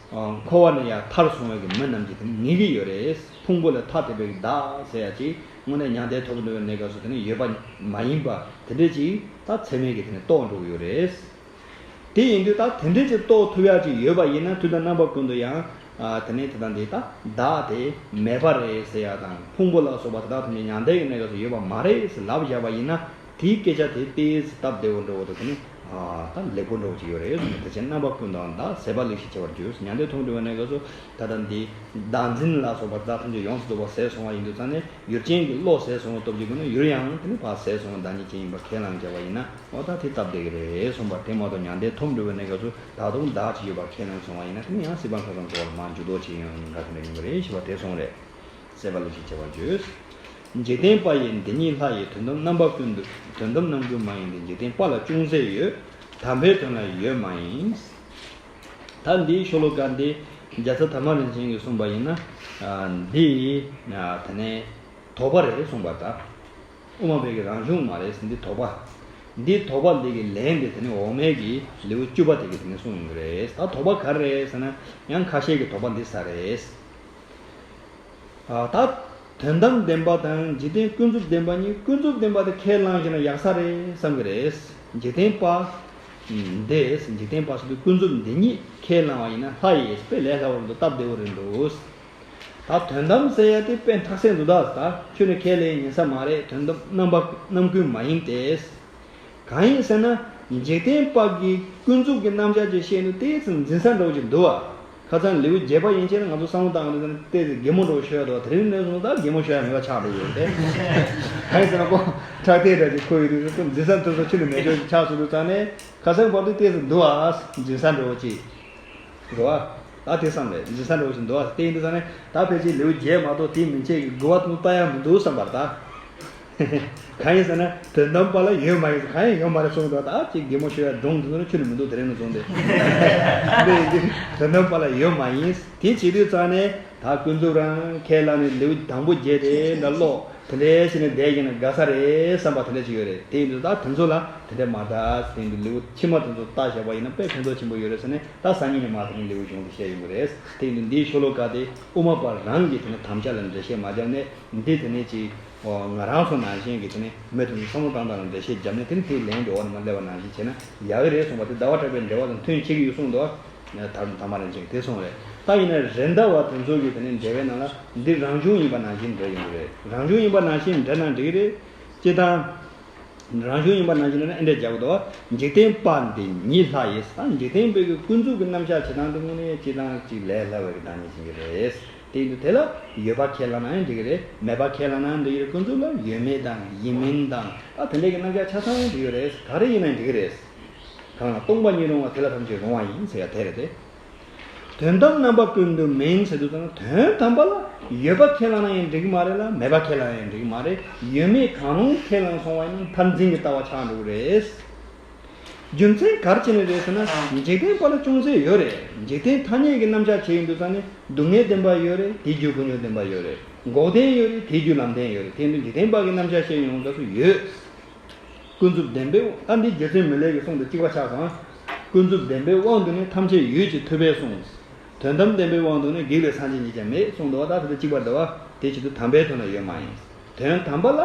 འཁོར་བ་ནས་ཡང་ཐར་སོང་བའི་གི་མི་རྣམས་ཀྱིས་དེ་ནི་ངེས་ཀྱི་ཡོད་རེད། ཕུང་པོ་ལས་ཐ་དད་པའི་གི་བདག་ཟེར་ཡ་ཅིག་དངོས་གནས་མྱང་འདས་ཐོབ་འགྲོ་བའི་གནས་སྐབས་སུ་དེ་ནི་ཡོད་པ་མ་ཡིན་པ་དེ་འདྲ་ཅིག་ད་ཚད་མས་ཀྱིས་དེ་ནི་རྟོགས་འགྲོ་གི་ཡོད་རེད། དེ་ཡིན་དུས་ད་དེ་འདྲས་ཅིག་རྟོགས་ཐུབ་ཡག་ཅིག་ཡོད་པ་ཡིན་ན། དུས་དང་རྣམ་པ་ཀུན་ཏུ་ཡང་། ཨ། དེ་ནས་དེ་དང་འདི་ད་བདག་དེ་མེད་པ་རེད་ཟེར་ཡག་དང་། ཕུང་པོ་ལ་སོགས་པ་དེ་དག་ཐམས་ཅད་མྱང་འདས་ཀྱི་གནས་སྐབས་སུ་ཡོད་པ་མ་རེད་ཟེར་ལབ་བཞག་པ་ཡིན་ན། དེའི་སྐད་ཆ་དེ་ཏོག་ཙམ་སྟབས་བདེ་བོ་འདྲ་བོ་དང་། དེ་ནི། ཨ། ད་ལེགས་པོ་འདྲ་བོ་ཅིག་ཡོད་རེད་ཟེར་ནས། དེ་ཕྱིར་རྣམ་པ་ཀུན་ཏུའང་བདག་ཟད་པ་ལེགས་ཞེས་བྱ་བར་འགྱུར། མྱང་འདས་ཐོབ་འགྲོ་བའི་གནས་སྐབས་སུ་ད་ལྟ་འདི་བདག་འཛིན་ལ་སོགས་པ་དེ་དག་ཐམས་ཅད་ཡོངས་སུ་རྫོགས་པ་ཟད་སོང་བ་ཡིན་དུས་ཙང་ནས། ཡུལ་ཅན་གྱི་བློ་ཟད་སོང་བའི་སྟོབས་ཀྱི་སྒོ་ནས་ཡུལ་ཡང་དེ་ནི་ཕར་ཟད་སོང་བའི་བདག་ཉིད་ཅན་ཡིན་པར་ཁས་བླངས་བྱས་པ་ཡིན་ན། འོ་ད་དེ་སྟབས་བདེ་གི་རེད་གསུངས་པ་དེ་མ་གཏོགས། མྱང་འདས་ཐོབ་འགྲོ་བའི་གནས་སྐབས་སུ་ད་དུང་བདག་ཅིག་ཡོད་པར་ཁས་ལེན་སོང་བ་ཡིན་ན། དེ་ནི་ཡང་སྲིད་པ་མཐའ་ཙམ་འགྲོ་བ་ལ་མར་འཇུག་ལྡོག་བྱེད་ཡོང་ཡིན་ག་དེ་འདྲ་ཡིན་པ་རེད་ཞེས་པ་དེ་གསུངས་རེད། ཟད་པ་ལེགས་ཞེས་བྱ་བར་འགྱུར། འཇིག་རྟེན་པ་ཡི་འདི་ཉིད་ལྷ་ཡི། དོན་དམ་རྣམ་པ་ཀུན་ཏུ། དོན་དམ་རྣམ་ཀུན་མ་ཡིན་ཏེ། འཇིག་རྟེན་པ་ལ་ཅུང་ཟད་ཡོད། དམ་པའི་དོན་ལ་ཡོད་མ་ཡིན། ད་འདིའི་ཤོ་ལོ་ཀ་འདི་རྒྱལ་ཚབ་དར་མ་རིན་ཆེན་གྱིས་གསུངས་པ་ཡིན་ན། ཨ། འདི། ཨ། དེ་ནས་དོགས་པ་རེད་གསུངས་པ་ལྟར། དབུ་མ་པའི་གི་རང་གཞུང་མ་རེད་ཟེར། འདི་དོགས་པ། འདི་དོགས་པ་འདི་གི་ལན་དེ་དེ་ནི་འོག་མའི་གི་ལེའུ་བཅུ་པ་དེ་གི་དེ་ནི་གསུངས་ཡོང་གི་རེད། ད་དོགས་པ་ག་རེ་རེད་ཟེར་ན། ཡང་ཁ་ཤས་ཀྱི་དོགས་པ་འདི་ས་རེད། ཨ། ད་དོན་དམ་བདེན་པ་དང་འཇིག་རྟེན་ཀུན་རྫོབ་བདེན་པ་གཉིས། ཀུན་རྫོབ་བདེན་པ་དེ་ཁས་བླངས་ཤེ་ན་ཡག་ས་རེད་བསམ་གི་རེད། འཇིག་རྟེན་པ། འདི། འཇིག་རྟེན་པ་ཟེར་དུས་ཀུན་རྫོབ་འདི་ཉིད་ཁས་བླངས་པ་ཡིན་ན། ལྷ་ཡིས་དཔེ་ལས་སླ་བོ་རེད་འདུག་སྟབས་བདེ་བོ་རེད་འདུག་ད་དོན་དམ་ཟེར་ཡ་དེ་དཔེ་འཁྲུག་སེ་འདུག་ད་ད་ཁྱོད་ནི་ཁས་ལེན་ཡིན་ས་མ་རེད། དོན་དམ་རྣམ་པ་རྣམ་ཀུན་མ་ཡིན་ཏེ། གང་ཡིན་ཟེར་ན། འཇིག་རྟེན་པ་གིས་ཀུན་རྫོབ་ཀྱི་རྣམ་གཞག་ཅིག་བཤད་ནས་ཏོག་ཙམ་འཛིན་ས་འདྲ་བོ་ཅིག་འདུག་བ། ཁ་སང་ལེའུ་བརྒྱད་པ་ཡན་ཆད་ལ་ང་ཚོ་བསམ་བློ་བཏང་ནས་ཏོག་ཙམ་གད་མོ་འདྲ་བོ་ཤོར་ཡ་འདུག་བ། དེ་རིང་ནས་བཟུང་ད་གད་མོ་ཤོར་ཡ་མེད་པ་ཆགས་འགྲོ་གི་ཡོད་དེ། གང་ཡིན་ཟེར་ན་ཁོ་ཁྲག་ཐིགས་འདྲ་ཅིག་ཁོ་ཡི་དུས་སུ་འཛིན་ས་འདུག་ས་ཁྱོན་ནས་མེད་ཆོག་ཅིག་ཆགས་སོང་དུས་ཙང་ནས། ཁ་སང་བར་དུ་ཏོག་ཙམ་འདུག་བ། འཛིན་ས་འདྲ་བོ་ཅིག་འདུག་བ། ད་དེ་བསམ་རེད། འཛིན་ས་འདྲ་བོ་ཞིག་འདུག་བ། དེ་ཡིན་དུས་ཙང་ནས་ད་ཕལ་ཆེར་ལེའུ་བརྒྱད་མ་གཏོགས་དེ་མིན་ཆད་ཀྱི་དགུ་པ་དང་ལྟ་ཡ་མི་འདུག་བསམ་པར་ད། གང་ཡིན་ཟེར་ན་དོན་དམ་པ་ལ་ཡོད་མ་ཡིན་ཟེར། གང་ཡང་ཡོད་མ་རེད་གསུངས་འདུག་ད་ཅིག་གད་མོ་ཤོར་ཡ་སྒྲུང་འདི་ཚོ་ནི་ཁྱོན་ནས་མི་འདུག་དེ་རིང་ནས་བཟུང་སྟེ། འདི་ཡིན་དུས་དོན་དམ་པ་ལ་ཡོད་མ་ཡིན། དེ་བྱེད་དུས་ཙང་ནས་ད་ཀུན་རྫོབ་རང་ཁས་བླངས་ནས་ལེའུ་དང་པོ་བརྒྱད་དེ་འདྲ་ཀློག་དེ་འདྲའི་བྱས་ནས་བསྡད་ཀྱིན་ན་དགའ་ས་རེད་བསམ་པ་དེ་འདྲ་ཅིག་ཡོད་རེད། དེ་ཡིན་དུས་ད་དེ་ཚོ་ལ་དེ་འདྲ་མ་ལྟ། དེ་ཡིན་དུས་ལེའུ་ཕྱི་མ་དེ་ཚོ་ལྟ་བཞག་པ་ཡིན་ན་དཔེ་ཕན་ཐོགས་ཆེན་པོ་ཡོད་རེད་ཟེར་ནས། ད་སང་ཉིན་ནས་མར་དེ་ནས་ལེའུ་གཞུང་དེ་བཤད་ཡོང་གི་རེད། དེ་ཡིན་དུས་འདིའི་ཤོ་ལོ་ཀ་དེ་དབུ་མ་པ་རང་གིས་དེ་ནས་དམ་བཅའ་ལ་འགྲེལ་བཤད་མ་བརྒྱབ་ནས། འདི་དེ་ནས་ཅིག་ང་རང་ཚོ་ནང་བཞིན་གྱི་དེ་ནས་མི་དེ་ཚོ་བསམ་བློ་བཏང་སྟངས་ལ་འགྲེལ་བཤད་བརྒྱབ་ནས། དེ་ནས་དེའི་ལན་དེ་འོག་ནས་མར་སླེབས་པ་ནང་བཞིན་བྱས་ན་ཡག་གི་རེད་གསུངས་པ་དེ་ཟླ་བ་གྲགས་པའི་འགྲེལ་པ་དང་མཐུན་ཆེ་གི་ཡོད་གསུངས་འདུག་ད་དར་མ་རིན་ཆེན་གྱིས་དེ་གསུངས་རེད། ད་ཡིན་ན་རེད་མདའ་བ་དེ་ཚོ་གི་དེ་ནས་འགྲེལ་པའི་ནང་ལ་འདི་རང་གཞུང་ཡིན་པ་ནང་བཞིན་འགྲེལ་ཡོང་གི་རེད། རང་གཞུང་ཡིན་པ་ནང་བཞིན་འགྲེལ་ན་འགྲིག་གི་རེད། སྤྱིར་བཏང་རང་གཞུང་ཡིན་པ་ནང་བཞིན་ལ་ཨེ་འདྲ་རྒྱག་གི་འདུག་འཇིག་རྟེན་པ་འདི་ཉིད་ལྷ་ཡིས། ད་འཇིག་རྟེན་པའི་གི་ཀུན་རྫོབ་ཀྱི་རྣམ་གཞག་བྱེད་སྟངས་དེ་དངོས་གནས་སྤྱིར་བཏང་ཅིག་ལས་སླ་བའི་གི་བདག་ཉིད་ཅན་གྱི་རེད། དེ་ཡིན་དུས་དེ་ལ་ཡོད་པ་ཁས་བླངས་ན་ཡང་འགྲིག་གི་རེད། མེད་པ་ཁས་བླངས་ན་ཡང་འགྲིག་གི་རེད། ཀུན་རྫོབ་ལ་ཡོད་མེད་དང་ཡིན་མིན་དང་། ད་དེ་འདྲའི་གི་རྣམ་གཞག་ཆ་ཚང་ཡང་འགྲིག་གི་རེད། ག་རེ་ཡིན་ན་འགྲིག་གི་རེད། གང་ལ་སྟོང་པ་ཉིད་རུང་བ་དེ་ལ་ཐམས་ཅད་རུང་བ་ཡིན་ཟེར་ཡ་དེ་རེད་དེ། དོན་དམ་རྣམ་པ་ཀུན་ཏུ་མིན་ཟེར་དུས་ཙམ་ན། དོན་དམ་པ་ལ་ཡོད་པ་ཁས་བླངས་ན་ཡང་འགྲིག་གི་མ་རེད་ལ། མེད་པ་ཁས་བླངས་ན་ཡང་འགྲིག་གི་མ་རེད། ཡོད་མེད་གང་རུང་ཁས་བླངས་སོང་བ་ཡིན་ན་མཐར་འཛིན་གྱི་ལྟ་བ་ཆགས་འགྲོ་གི་རེད། རྒྱུ་མཚན་ག་རེ་བྱས་ནས་རེད་ཟེར་ན། འཇིག་རྟེན་པ་ལ་ཅུང་ཟད་ཡོད་རེད། འཇིག་རྟེན་ཐ་སྙད་ཀྱི་རྣམ་གཞག་བྱས་ཡོང་དུས་ཙམ་ནས་སྡུག་བསྔལ་བདེན་པ་ཡོད་རེད། དེའི་རྒྱུ་ཀུན་འབྱུང་བདེན་པ་ཡོད་རེད། འགོག་བདེན་ཡོད་རེད། དེའི་རྒྱུ་ལམ་བདེན་ཡོད་རེད། དེ་ཡིན་དུས་འཇིག་རྟེན་པ་གི་རྣམ་གཞག་བཤད་ཡོང་སྐབས་སུ་ཡོད། ཀུན་རྫོབ་བདེན་པའི། ད་འདི་རྗེ་བཙུན་མི་ལའི་གི་གསུང་དང་གཅིག་པ་ཆགས་སོང་། ཀུན་རྫོབ་བདེན་པའི་དབང་དུ་ནི་ཐམས་ཅད་ཡོད་ཅེས་ཐུབ་པས་གསུངས། དོན་དམ་བདེན་པའི་དབང་དུ་ནི་བགེགས་ལས་སངས་རྒྱས་ཉིད་ཀྱང་མེད་གསུངས་འདུག་བ། ད་དེ་དང་གཅིག་པ་འདུག་བ། དེ་བྱེད་དུས་དམ་པའི་དོན་ལ་ཡོད་མ་ཡིན། དོན་དམ་པ་ལ་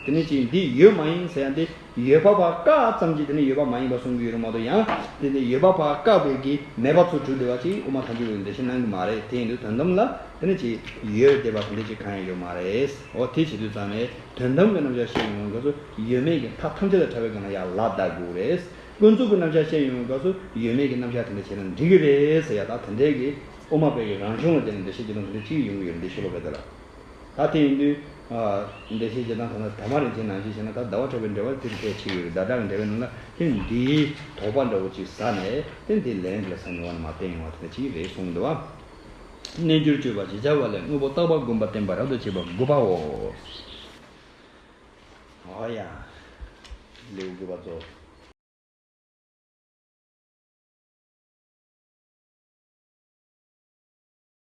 དེ་ནི་ཅིག་འདི་ཡོད་མ་ཡིན་ཟེར་ཡ་འདི། ཡོད་པ་ཕར་བཀག་ཙམ་གྱིས་དེ་ནི་ཡོད་པ་མ་ཡིན་པ་གསུང་གི་ཡོད་རེད་མ་གཏོགས། ཡང་དེ་ནི་ཡོད་པ་ཕར་བཀག་པའི་གི་མེད་པ་ཚུར་གྲུབ་བསྡད་པ་ཅིག་དབུ་མ་ཐལ་འགྱུར་བའི་འགྲེལ་བཤད་གནང་གི་མ་རེད། དེ་ཡིན་དུས་དོན་དམ་ལ་དེ་ནི་ཅིག་ཡོད་བསྡད་པ་དེ་འདྲ་ཅིག་གང་ཡང་ཡོད་མ་རེད། འོ་དེ་བྱེད་དུས་ཙང་ནས་དོན་དམ་གྱི་རྣམ་གཞག་བཤད་ཡོང་བའི་སྐབས་སུ་ཡོད་མེད་ཀྱི་མཐའ་ཐམས་ཅད་ལས་ཕྲ་བའི་སྒང་ལ་ཡར་ལབ་བསྡད་དགོས་རེད། ཀུན་རྫོབ་ཀྱི་རྣམ་གཞག་བཤད་ཡོང་བའི་སྐབས་སུ་ཡོད་མེད་ཀྱི་རྣམ་གཞག་དེ་འདྲ་བྱས་ན་འགྲིག་གི་རེད་ཟེར་ཡ། ད་དེ་འདྲའི་གི་དབུ་མ་པའི་གི་རང་གཞུང་ལ་བརྟེན་ནས་འགྲེལ་བཤད་བྱེད་སྟངས་དེ་འདྲ་ཅིག་ཡོང་གི་ཡོད་རེད། འདི་ཤོ་ལོ་ཀ་དེ་ལ། ད་དེ་ཡིན་དུས། ཨ། འགྲེལ་བཤད་བྱེད་སྟངས་ཐོག་ན་དར་མ་རིན་ཆེན་ནང་བཞིན་བྱས་ན། ད་ཟླ་བ་གྲགས་པའི་འགྲེལ་པ་དེ་ཕལ་ཆེ་ཡོད་རེད། ཟླ་གྲགས་ཀྱི་འགྲེལ་པའི་ནང་ལ་དེ་འདིའི་དོགས་པ་འདྲ་བོ་ཅིག་ཟ་ནས། དེ་འདི་ལན་དེ་ལ་ཟ་མྱོང་བ་ནི་མ་བསྟན་ཡོང་བ་དེ་འདྲ་ཅིག་རེད་གསུངས་འདུག་བ། རྣལ་འབྱོར་སྤྱོད་པ་ཞེས་བྱ་བ་ལས། དངོས་པོ་རྟག་པ་བསྒོམ་པ་བསྟན་པ་རབ་ཏུ་བྱེད་པ་དགུ་པའོ། འོ་ཡ། ལེའུ་དགུ་པ་རྫོགས།